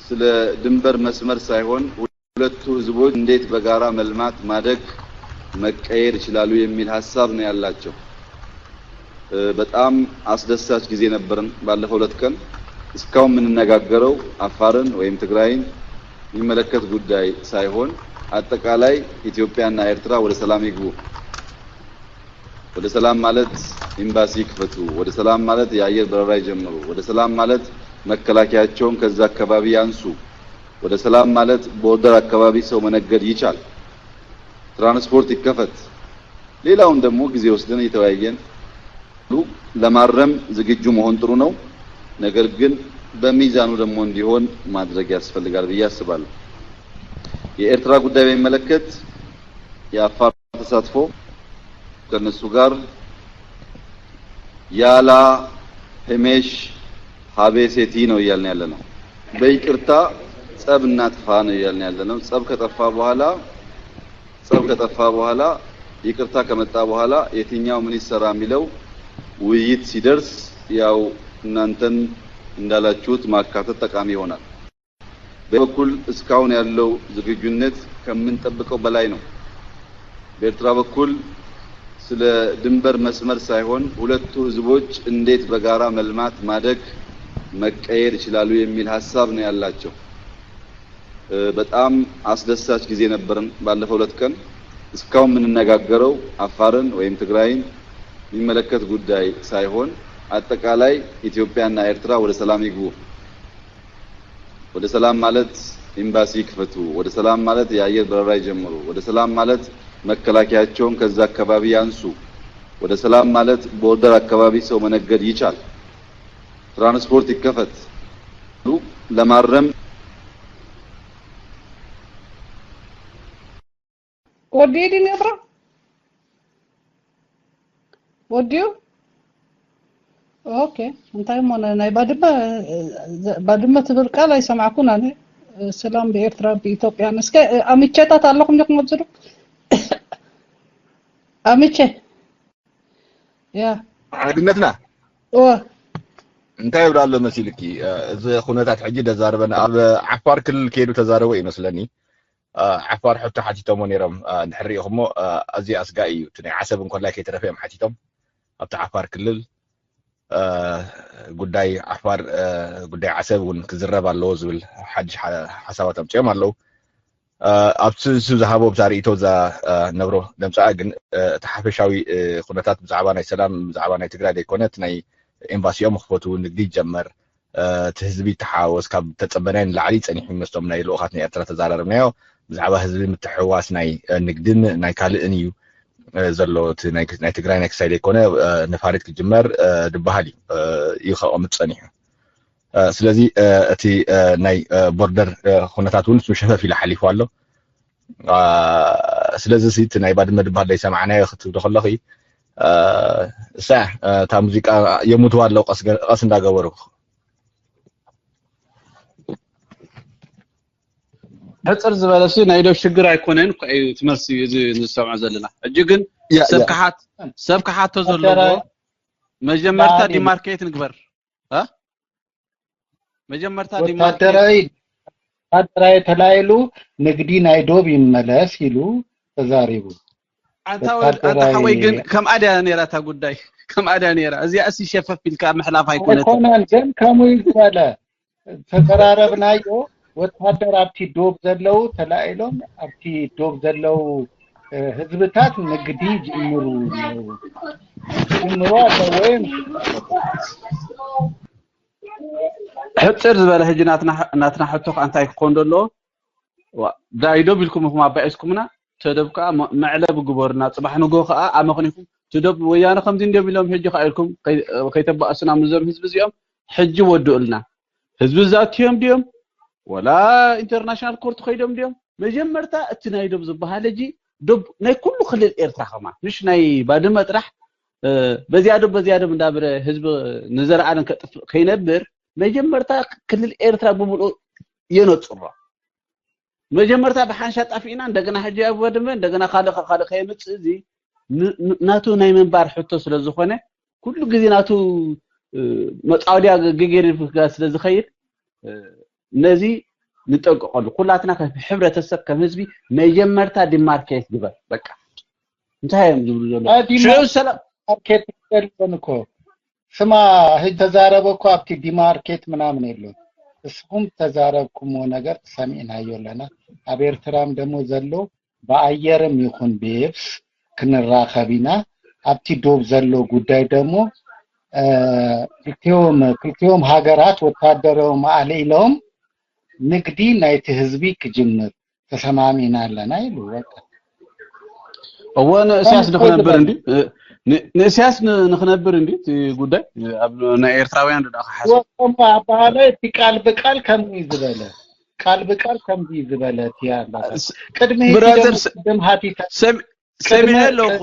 ስለ ድንበር መስመር ሳይሆን ሁለቱ ህዝቦች እንዴት በጋራ መልማት ማደግ መቀየር ይችላሉ የሚል ሀሳብ ነው ያላቸው። በጣም አስደሳች ጊዜ ነበርን ባለፈው ሁለት ቀን። እስካሁን የምንነጋገረው አፋርን ወይም ትግራይን የሚመለከት ጉዳይ ሳይሆን አጠቃላይ ኢትዮጵያና ኤርትራ ወደ ሰላም ይግቡ። ወደ ሰላም ማለት ኤምባሲ ይክፈቱ፣ ወደ ሰላም ማለት የአየር በረራ ይጀምሩ፣ ወደ ሰላም ማለት መከላከያቸውን ከዛ አካባቢ ያንሱ፣ ወደ ሰላም ማለት ቦርደር አካባቢ ሰው መነገድ ይቻል፣ ትራንስፖርት ይከፈት። ሌላውን ደግሞ ጊዜ ወስደን እየተወያየን ለማረም ዝግጁ መሆን ጥሩ ነው። ነገር ግን በሚዛኑ ደግሞ እንዲሆን ማድረግ ያስፈልጋል ብዬ አስባለሁ። የኤርትራ ጉዳይ በሚመለከት የአፋር ተሳትፎ ከነሱ ጋር ያላ ህሜሽ ሀቤ ሴቲ ነው እያልን ያለ ነው። በይቅርታ ጸብ እናጥፋ ነው እያልን ያለ ነው። ጸብ ከጠፋ በኋላ ጸብ ከጠፋ በኋላ ይቅርታ ከመጣ በኋላ የትኛው ምን ይሰራ የሚለው ውይይት ሲደርስ ያው እናንተም እንዳላችሁት ማካተት ጠቃሚ ይሆናል። በበኩል እስካሁን ያለው ዝግጁነት ከምንጠብቀው በላይ ነው። በኤርትራ በኩል ስለ ድንበር መስመር ሳይሆን ሁለቱ ህዝቦች እንዴት በጋራ መልማት፣ ማደግ፣ መቀየር ይችላሉ የሚል ሀሳብ ነው ያላቸው። በጣም አስደሳች ጊዜ ነበርን ባለፈው ሁለት ቀን። እስካሁን የምንነጋገረው አፋርን ወይም ትግራይን የሚመለከት ጉዳይ ሳይሆን አጠቃላይ ኢትዮጵያና ኤርትራ ወደ ሰላም ይግቡ። ወደ ሰላም ማለት ኤምባሲ ይክፈቱ፣ ወደ ሰላም ማለት የአየር በረራ ይጀምሩ፣ ወደ ሰላም ማለት መከላከያቸውን ከዛ አካባቢ ያንሱ፣ ወደ ሰላም ማለት ቦርደር አካባቢ ሰው መነገድ ይቻል፣ ትራንስፖርት ይከፈት ለማረም ወዲኡ ድዩ ነብራ? ወዲኡ? ኦኬ። እንታይ እሞ ናይ ባድመ፣ ባድመ ትብል ቃል ኣይሰማዕኩን ኣነ። ሰላም ብኤርትራ ብኢትዮጵያን። እስከ ኣምቼታት ኣለኹም ዲኹም ኣብዚ ዶ? ኣምቼ። ያ። ሓድነትና። እወ። እንታይ ይብላ ኣሎ መሲልኪ? እዚ ኩነታት ሕጂ ደዛርበን ኣብ ዓፋር ክልል ከይዱ ተዛረቦ ይመስለኒ። ዓፋር ሕቶ ሓቲቶሞ ነይሮም። እንድሕር ሪኢኹሞ ኣዝዩ ኣስጋኢ እዩ። እቲ ናይ ዓሰብ እንኮላይ ከይተረፈ እዮም ሓቲቶም። ኣብቲ ዓፋር ክልል ጉዳይ ዓፋር፣ ጉዳይ ዓሰብ እውን ክዝረብ ኣለዎ ዝብል ሓድሽ ሓሳባት ኣምፅኦም ኣለዉ። ኣብቲ ንሱ ዝሃቦ ብዛ ርእይቶ እዛ ነብሮ ደምፅኣ ግን እቲ ሓፈሻዊ ኩነታት ብዛዕባ ናይ ሰላም ብዛዕባ ናይ ትግራይ ዘይኮነ እቲ ናይ ኤምባሲኦም ክፈቱ ንግዲ ይጀመር እቲ ህዝቢ ይተሓዋወስ ካብ ተጸበናዮ ንላዕሊ ጸኒሑ ምስቶም ናይ ልኡኻት ናይ ኤርትራ ተዛራረብናዮ ብዛዕባ ህዝቢ ምትሕውዋስ ናይ ንግድን ናይ ካልእን እዩ ዘሎ እቲ ናይ ትግራይ ናይ ክሳይ ዘይኮነ ነፋሪት ክጅመር ድበሃል እዩ እዩ ከቐምጥ ጸኒሑ ስለዚ እቲ ናይ ቦርደር ኩነታት እውን ሸፈፍ ኢሉ ሓሊፉ ኣሎ ስለዚ እቲ ናይ ባድመ ድበሃል ዘይሰማዕናዮ ክትብሎ ከለኺ እሳ እታ ሙዚቃ የሙትዋ ኣለዉ ቀስ እንዳገበሩ ሕፅር ዝበለ ሲ ናይ ዶ ሽግር ኣይኮነን እኮ እዩ ትመልሲ እዚ ንሰምዖ ዘለና ሕጂ ግን ሰብ ክሓት ሰብ ክሓቶ ዘለዎ መጀመርታ ዲማርኬት ንግበር መጀመርታ ወታደራዊ ወታደራዊ ተላኢሉ ንግዲ ናይ ዶብ ይመለስ ኢሉ ተዛሪቡ። ኣንታ ሓወይ ግን ከምኣ ድያ ነይራ እታ ጉዳይ ከምኣ ድያ ነይራ። እዚኣ እሲ ሸፈፍ ኢልካ ምሕላፍ ኣይኮነትን። ኣይኮነን ግን ከምኡ እዩ ዝበለ ተቀራረብናዮ። ወታደር ኣብቲ ዶብ ዘለዉ ተላኢሎም ኣብቲ ዶብ ዘለዉ ህዝብታት ንግዲ ይጅምሩ ኣለዉ ይጅምሩ ኣለዉ ወይም ሕፅር ዝበለ ሕጂ ናትና ሕቶ ከ እንታይ ክኾን ደለዎ ዳይ ዶብ ኢልኩም ኢኹም ኣባኢስኩምና ተደብ ከዓ መዕለቢ ግበሩና ፅባሕ ንጎ ከዓ ኣመኽኒኹም ትደብ ወያነ ከምዚ እንዲዮም ኢሎም ሕጂ ከዓ ኢልኩም ከይተባእሱና ምስዞም ህዝቢ እዚኦም ሕጂ ወድኡልና ህዝቢ ዛትዮም ድዮም ወላ ኢንተርናሽናል ኮርት ከይዶም ድዮም መጀመርታ እቲ ናይ ዶብ ዝበሃል ሕጂ ዶብ ናይ ኩሉ ክልል ኤርትራ ከማ ምሽ ናይ ባድመ ጥራሕ በዚያ ዶብ በዚያ ዶብ እንዳበረ ህዝቢ ንዘለኣለም ከጥፍእ ከይነብር መጀመርታ ክልል ኤርትራ ብምልኡ የነጽሮ። መጀመርታ ብሓንሻ ጣፊእና እንደገና ሕጂ ኣብ ባድመ እንደገና ካልእ ካልእ ከየምጽእ እዚ ናቱ ናይ ምንባር ሕቶ ስለ ዝኾነ ኩሉ ግዜ ናቱ መጻወድያ ገጌር ስለ ዝኸይድ ነዚ ንጠንቀቐሉ። ኩላትና ከም ሕብረተሰብ ከም ህዝቢ መጀመርታ ዲማርኬት ግበር። በቃ እንታይ እዮም ዝብሉ ዘለዉ? ሽዑ ሰላም ዲማርኬት የለን እኮ። ስማ ህጅ ተዛረበ እኮ ኣብቲ ዲማርኬት ምናምን የለን። እስኹም ተዛረብኩምዎ ነገር ተሰሚዕናዮ ኣለና። ኣብ ኤርትራም ደሞ ዘሎ ብኣየርም ይኹን ብየብስ ክንራኸብ ኢና። ኣብቲ ዶብ ዘሎ ጉዳይ ደሞ ክልቲኦም ክልቲኦም ሃገራት ወታደሮም ኣልዒሎም ንግዲ ናይቲ ህዝቢ ክጅምር ተሰማሚና ኣለና ኢሉ በቃ። እወ ንእስያስ ንክነብር እንዲ ንእስያስ ንክነብር እንዲ እቲ ጉዳይ ኣብ ናይ ኤርትራውያን ዶ ክሓስብ ወቆም ኣባሃለ እቲ ቃል ብቃል ከምዚ ዝበለ ቃል ብቃል ከምዚ ዝበለ እቲ ኣምባሳደር ቅድሚ ቅድም ሃቲታ ሰሚዐ ኣለኹ።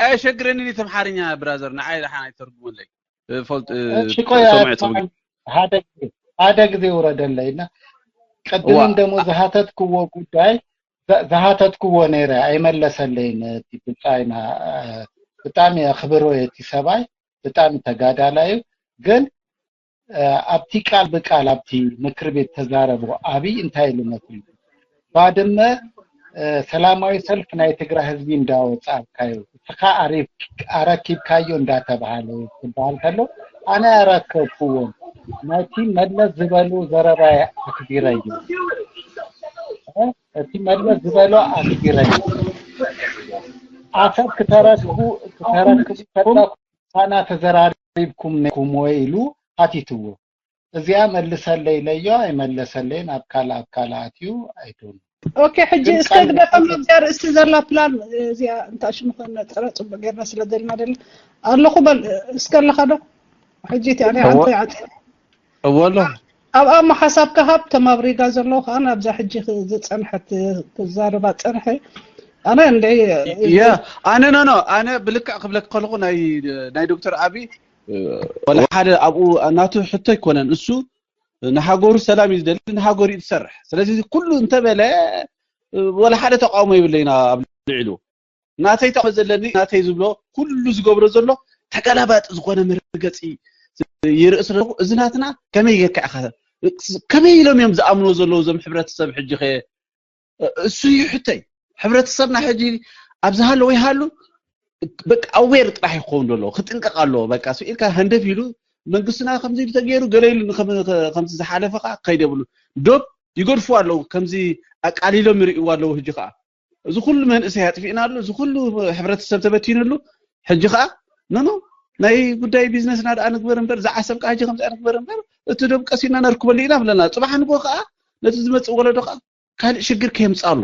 ኣየሸግረንን እቲ ኣምሓርኛ ብራዘር ንዓይ ደሓን ኣይተርጉመለይ። ሓደ ግዜ ውረደለይ እና ቅድም ደሞ ዝሃተትክዎ ጉዳይ ዝሃተትክዎ ነይረ ኣይመለሰለይን። እቲ ብጻይና ብጣዕሚ ኣኽብሮ እቲ ሰብኣይ ብጣዕሚ ተጋዳላይ እዩ። ግን ኣብቲ ቃል ብቃል ኣብቲ ምክር ቤት ተዛረቦ ኣብይ እንታይ ኢሉ መሲሉ ባድመ ሰላማዊ ሰልፍ ናይ ትግራይ ህዝቢ እንዳወጻእካዩ እስኻ ኣረኪብካዮ እንዳተባሃለ ክበሃል ከሎ ኣነ ኣረከብክዎም። ነቲ መለስ ዝበሉ ዘረባ ኣክቢረዮ። እቲ መለስ ዝበሎ ኣክቢረዮ። ኣሰር ክተረክቡ ክተረክቡ ከለኩም ሳና ተዘራሪብኩም ነይኩም ወይ ኢሉ ሓቲትዎ። እዚኣ መልሰለይ ኢለዮ ኣይመለሰለይን ኣብ ካልእ ኣብ ካልእ ኣትዩ ኣይዶን ኦኬ ሕጂ እስከ ግደፈም ኣብዚኣ ርእሲ ዘላ ፕላን እዚኣ እንታ ሽሙ ከነፅረ ፅቡቅ ጌርና ስለ ዘለና ደለ ኣለኹ በል እስከ ኣለኻ ዶ ሕጂ እቲ ኣነ ኣንተ ይዓፅ እወ ኣሎ ኣብኣ ሓሳብካ ሃብ ተማብሪጋ ዘለዉ ከዓ ናብዛ ሕጂ ዝፀንሐት ክዛረባ ፀንሐ ኣነ እንደ ያ ኣነ ኖ ኖ ኣነ ብልክዕ ክብለክ ከለኹ ናይ ናይ ዶክተር ኣብይ ወላ ሓደ ኣብኡ ናቱ ሕቶ ኣይኮነን እሱ ንሃገሩ ሰላም እዩ ዝደሊ ንሃገሩ እዩ ዝሰርሕ ስለዚ ኩሉ እንተበለ ወላ ሓደ ተቃውሞ ይብለይና ኣብ ልዕሉ ናተይ ተቃውሞ ዘለኒ ናተይ ዝብሎ ኩሉ ዝገብሮ ዘሎ ተገላባጢ ዝኾነ መርገፂ ይርኢ ስለኹ እዚ ናትና ከመይ ጌርካ ኢኻ ከመይ ኢሎም እዮም ዝኣምንዎ ዘለዉ እዞም ሕብረተሰብ ሕጂ ከ እሱ እዩ ሕተይ ሕብረተሰብና ሕጂ ኣብ ዝሃለወ ይሃሉ በቃ ኣዌር ጥራሕ ይኸውን ዘሎ ክጥንቀቕ ኣለዎ በቃ ስኢልካ ሃንደፍ ኢሉ መንግስትና ከምዚ ኢሉ ተገይሩ ገለ ኢሉ ከምዚ ዝሓለፈ ከዓ ከይደ ብሉ ዶብ ይገድፉ ኣለዉ ከምዚ ኣቃሊሎም ይርእይዎ ኣለዉ ሕጂ ከዓ እዚ ኩሉ መንእሰይ ኣጥፊእናሉ እዚ ኩሉ ሕብረተሰብ ተበቲኑሉ ሕጂ ከዓ ኖኖ ናይ ጉዳይ ቢዝነስና ደኣ ንግበር እምበር ዝዓሰብ ከዓ ሕጂ ከምዚ ንግበር እምበር እቲ ዶብ ቀሲና ነርክበሉ ኢና ብለና ፅባሕ ንጎ ከዓ ነቲ ዝመፅእ ወለዶ ከዓ ካልእ ሽግር ከየምፅኣሉ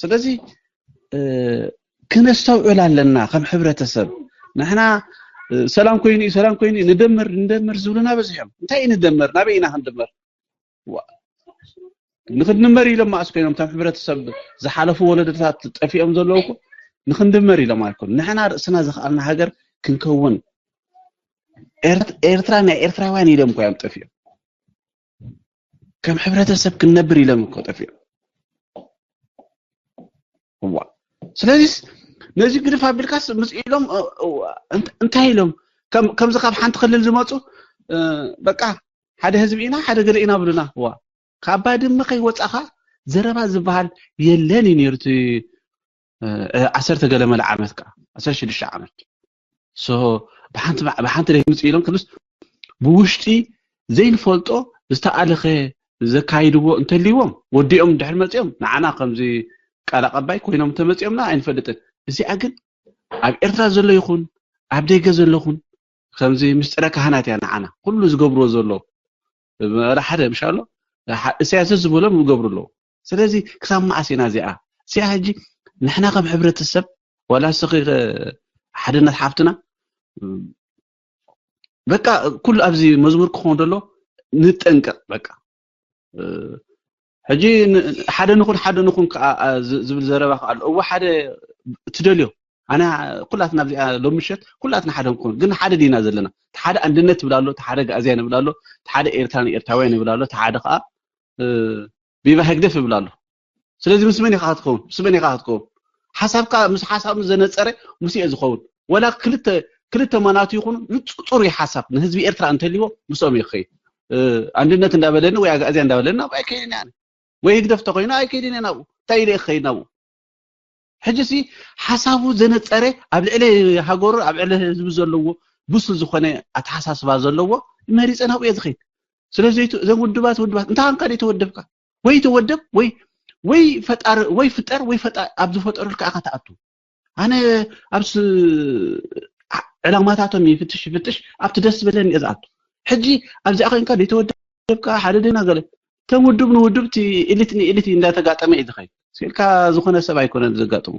ስለዚ ክነስተውዕል ኣለና ከም ሕብረተሰብ ንሕና ሰላም ኮይኑ እዩ ሰላም ኮይኑ እዩ ንደምር ንደምር ዝብሉና በዚሖም እንታይ እዩ ንደምር ናበይ ኢና ክንድምር ንክንድመር ኢሎም ማእስ ኮይኖም ከም ሕብረተሰብ ዝሓለፉ ወለዶታት ጠፊኦም ዘለዉ እኮ ንክንድመር ኢሎም ኣይኮኑ ንሕና ርእስና ዝኽኣልና ሃገር ክንከውን ኤርትራ ናይ ኤርትራውያን ኢሎም እኮ እዮም ጠፊኦም ከም ሕብረተሰብ ክንነብር ኢሎም እኮ ጠፊኦም እዋ ስለዚስ ነዚ ግድፍ ኣቢልካስ ምስ ኢሎም እንታይ ኢሎም ከምዚ ካብ ሓንቲ ክልል ዝመፁ በቃ ሓደ ህዝቢ ኢና ሓደ ገለ ኢና ብሉና እዋ ካብ ባድመ ከይወፃኻ ዘረባ ዝበሃል የለን እዩ ነይሩ እቲ ዓሰርተ ገለ መለ ዓመት ከዓ ዓሰርተ ሽዱሽተ ዓመት ብሓንቲ ደይ ምፅ ኢሎም ክልስ ብውሽጢ ዘይንፈልጦ ዝተኣለኸ ዘካይድዎ እንተልይዎም ወዲኦም ድሕር መፂኦም ንዓና ከምዚ ቃል ኣቀባይ ኮይኖም እንተመፂኦምና ኣይንፈልጥን እዚኣ ግን ኣብ ኤርትራ ዘሎ ይኹን ኣብ ደገ ዘለኹን ከምዚ ምስጢረ ካህናት እያ ንዓና ኩሉ ዝገብርዎ ዘሎ ሓደ ምሻሎ እሳያስ ዝበሎም ይገብሩ ኣለዉ ስለዚ ክሳብ መዓስ ኢና እዚኣ እዚኣ ሕጂ ንሕና ከም ሕብረተሰብ ዋላ ስኺ ሓድነት ሓፍትና በቃ ኩሉ ኣብዚ መዝሙር ክኾን ደሎ ንጠንቀቕ በቃ ሕጂ ሓደ ንኹን ሓደ ንኹን ከዓ ዝብል ዘረባ ከዓ ኣሎ። እዎ ሓደ ትደልዮ ኣነ ኩላትና ኣብዚኣ ሎም ምሸት ኩላትና ሓደ ንኩን፣ ግን ሓደ ዲና ዘለና? ሓደ ኣንድነት ይብል ኣሎ፣ ሓደ ጋእዝያ ይብል ኣሎ፣ ሓደ ኤርትራን ኤርትራውያን ይብል ኣሎ፣ ሓደ ከዓ ቢባ ህግደፍ ይብል ኣሎ። ስለዚ ምስ መን ኢኻ ክትከውን? ምስ መን ኢኻ ክትከውን? ሓሳብካ ምስ ሓሳብ ዘነፀረ ምስ እየ ዝኸውን። ወላ ክልተ ክልተ መናቱ ይኹኑ፣ ጽሩይ ሓሳብ ንህዝቢ ኤርትራ እንተልዎ ምስኦም እየ ክኸይድ። ኣንድነት እንዳበለኒ ወይ ኣጋእዝያ እንዳበለኒ ናብኡ ኣይከይድን እየ። ወይ ህግደፍ ተኮይኑ ኣይከይድን እየ ናብኡ። እንታይ ኢለ እየ ክኸይድ ናብኡ? ሕጂ ሲ ሓሳቡ ዘነጸረ፣ ኣብ ልዕሊ ሃገሩ ኣብ ልዕሊ ህዝቢ ዘለዎ ብሱል ዝኾነ ኣተሓሳስባ ዘለዎ መሪጸ ናብኡ እየ ዝኸይድ። ስለዚ እዞም ውድባት ውድባት እንታ ኳንካ ደይተወደብካ ወይ ተወደብ ወይ ወይ ፈጣር ወይ ፍጠር ወይ ፈጣ ኣብ ዝፈጠሩልካ ኢኻ ትኣቱ። ኣነ ኣብ ዕላማታቶም ይፍትሽ ይፍትሽ ኣብቲ ደስ ዝበለኒ እየ ዝኣቱ። ሕጂ ኣብዚኣ ኮይንካ ዘይተወደብካ ሓደ ደና ገለ ከም ውድብ ንውድብ እቲ ኢሊት ንኢሊት እንዳተጋጠመ እዩ ዝኸይድ። ስኢልካ ዝኾነ ሰብ ኣይኮነን ዘጋጥሙ።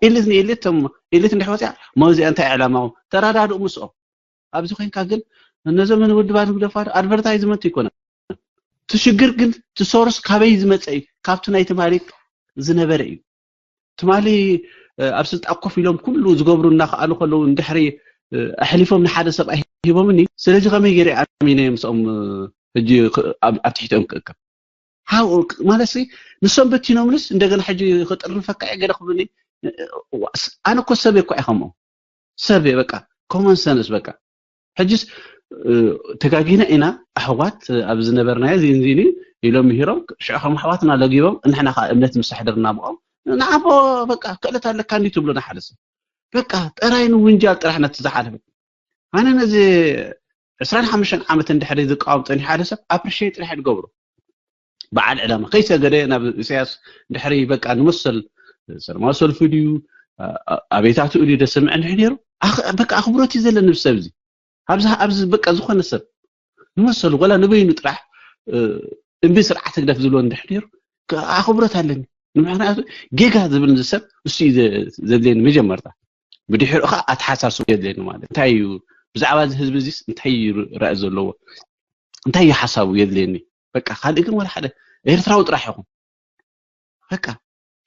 ኢሊት ንኢሊት ቶም ኢሊት እንድሕር ወፅያ መውዚያ እንታይ ዕላማው ተራዳድኡ ምስኦም። ኣብዚ ኮይንካ ግን እነዞም ንውድባት ንግደፋ ኣድቨርታይዝመንት ይኮነ ትሽግር ግን ትሶርስ ካበይ ዝመፀ እዩ? ካብቲ ናይ ትማሊ ዝነበረ እዩ። ትማሊ ኣብ ስልጣን ኮፍ ኢሎም ኩሉ ዝገብሩ እናኸኣሉ ከለዉ እንድሕሪ ኣሕሊፎም ንሓደ ሰብኣይ ሂቦምኒ። ስለዚ ከመይ ገይረ ኣሚነ ምስኦም ሕጂ ኣብ ትሕቲኦም ክእከብ? ማለት ንሶም በቲኖምንስ እንደገና ሕጂ ክጥርንፈካ እየ ገለ ክብሉኒ። ኣነ እኮ ሰብ እኳ እየ ከምኦም ሰብ እየ በቃ ኮመን ሰንስ በቃ ሕጅስ ተጋጊና ኢና ኣሕዋት ኣብ ዝነበርናዮ ዚንዚኒ ኢሎም ምሂሮም ሽዑ ከም ኣሕዋትና ለጊቦም ንሕና ከዓ እምነት ምስ ኣሕደርና ብኦም ንዓቦ በቃ ክእለት ኣለካ እንዲ ትብሎ ንሓደ ሰብ በቃ ጥራይ ንውንጃል ጥራሕ ነቲ ዝሓለፈ ኣነ ነዚ ዕስራን ሓሙሽተን ዓመት እንድሕሪ ዝቃወም ፀኒሕ ሓደ ሰብ ኣፕሪሼት ጥራሕ ዝገብሮ በዓል ዕላማ ከይሰገደ ናብ ኢሳያስ ድሕሪ በቃ ንመሰል ሰለማዊ ሰልፊ ድዩ ኣቤታትኡ ድዩ ደሰምዐ እንድሕ ነይሩ በቃ ኣኽብሮት እዩ ዘለኒ ብሰብ እዚ ኣብዚ ኣብዚ በቃ ዝኾነ ሰብ ንመሰሉ ወላ ንበይኑ ጥራሕ እምቢ ስርዓት ህግደፍ ዝብሎ እንድሕ ነይሩ ኣኽብሮት ኣለኒ ንምክንያቱ ጌጋ ዝብል ሰብ እሱ እዩ ዘድልየኒ መጀመርታ ብድሕሪኡ ከዓ ኣተሓሳስቡ የድልየኒ ማለት እንታይ እዩ ብዛዕባ እዚ ህዝቢ እዚስ እንታይ እዩ ራእ ዘለዎ እንታይ እዩ ሓሳቡ የድልየኒ በቃ ካልእ ግን ወላ ሓደ ኤርትራዊ ጥራሕ ይኹን በቃ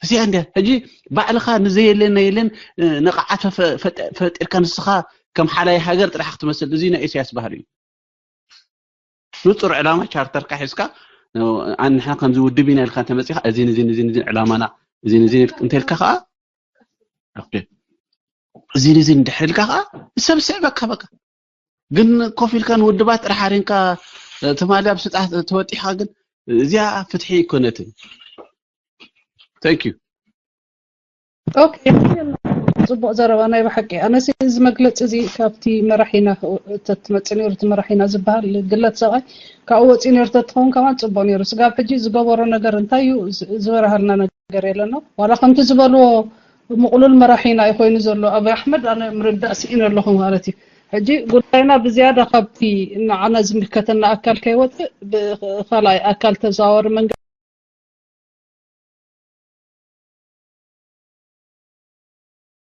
እዚኣ እንድያ ሕጂ ባዕልኻ ንዘየለን ነየለን ነቕዓት ፈጢርካ ንስኻ ከም ሓላይ ሃገር ጥራሕ ክትመስል እዚ ናይ ኢሳያስ ባህሪ እዩ ንፁር ዕላማ ቻርተርካ ሒዝካ ንሕና ከምዚ ውድብ ኢና ኢልካ እንተመፂኻ እዚን እዚን እዚን እዚን ዕላማና እዚን እዚን እንተልካ ከዓ እዚን እዚን እንድሕር ኢልካ ከዓ ሰብ ስዕበካ በቃ ግን ኮፍ ኢልካ ንውድባት ጥራሕ ኣሪንካ ትማሊ ኣብ ስልጣን ተወጢሕካ ግን እዚኣ ፍትሒ ኣይኮነትን thank you ኦኬ ጽቡቅ ዘረባ ናይ ብሓቂ ኣነሲ እዚ መግለፂ እዚ ካብቲ መራሒና ተትመፅእ ነይሩ እቲ መራሒና ዝበሃል ግለት ሰብኣይ ካብኡ ወፂኡ ነይሩ ተትኸውን ከማን ፅቡቅ ነይሩ ስጋብ ሕጂ ዝገበሮ ነገር እንታይ እዩ ዝበረሃልና ነገር የለና ዋላ ከምቲ ዝበልዎ ምቕሉል መራሒና እዩ ኮይኑ ዘሎ ኣብይ ኣሕመድ ኣነ ምርዳእ ስኢነ ኣለኹ ማለት እዩ ሕጂ ጉዳይና ብዝያዳ ካብቲ ንዓና ዝምልከተና ኣካል ከይወፅእ ብካልኣይ ኣካል ተዘዋወሪ መንገዲ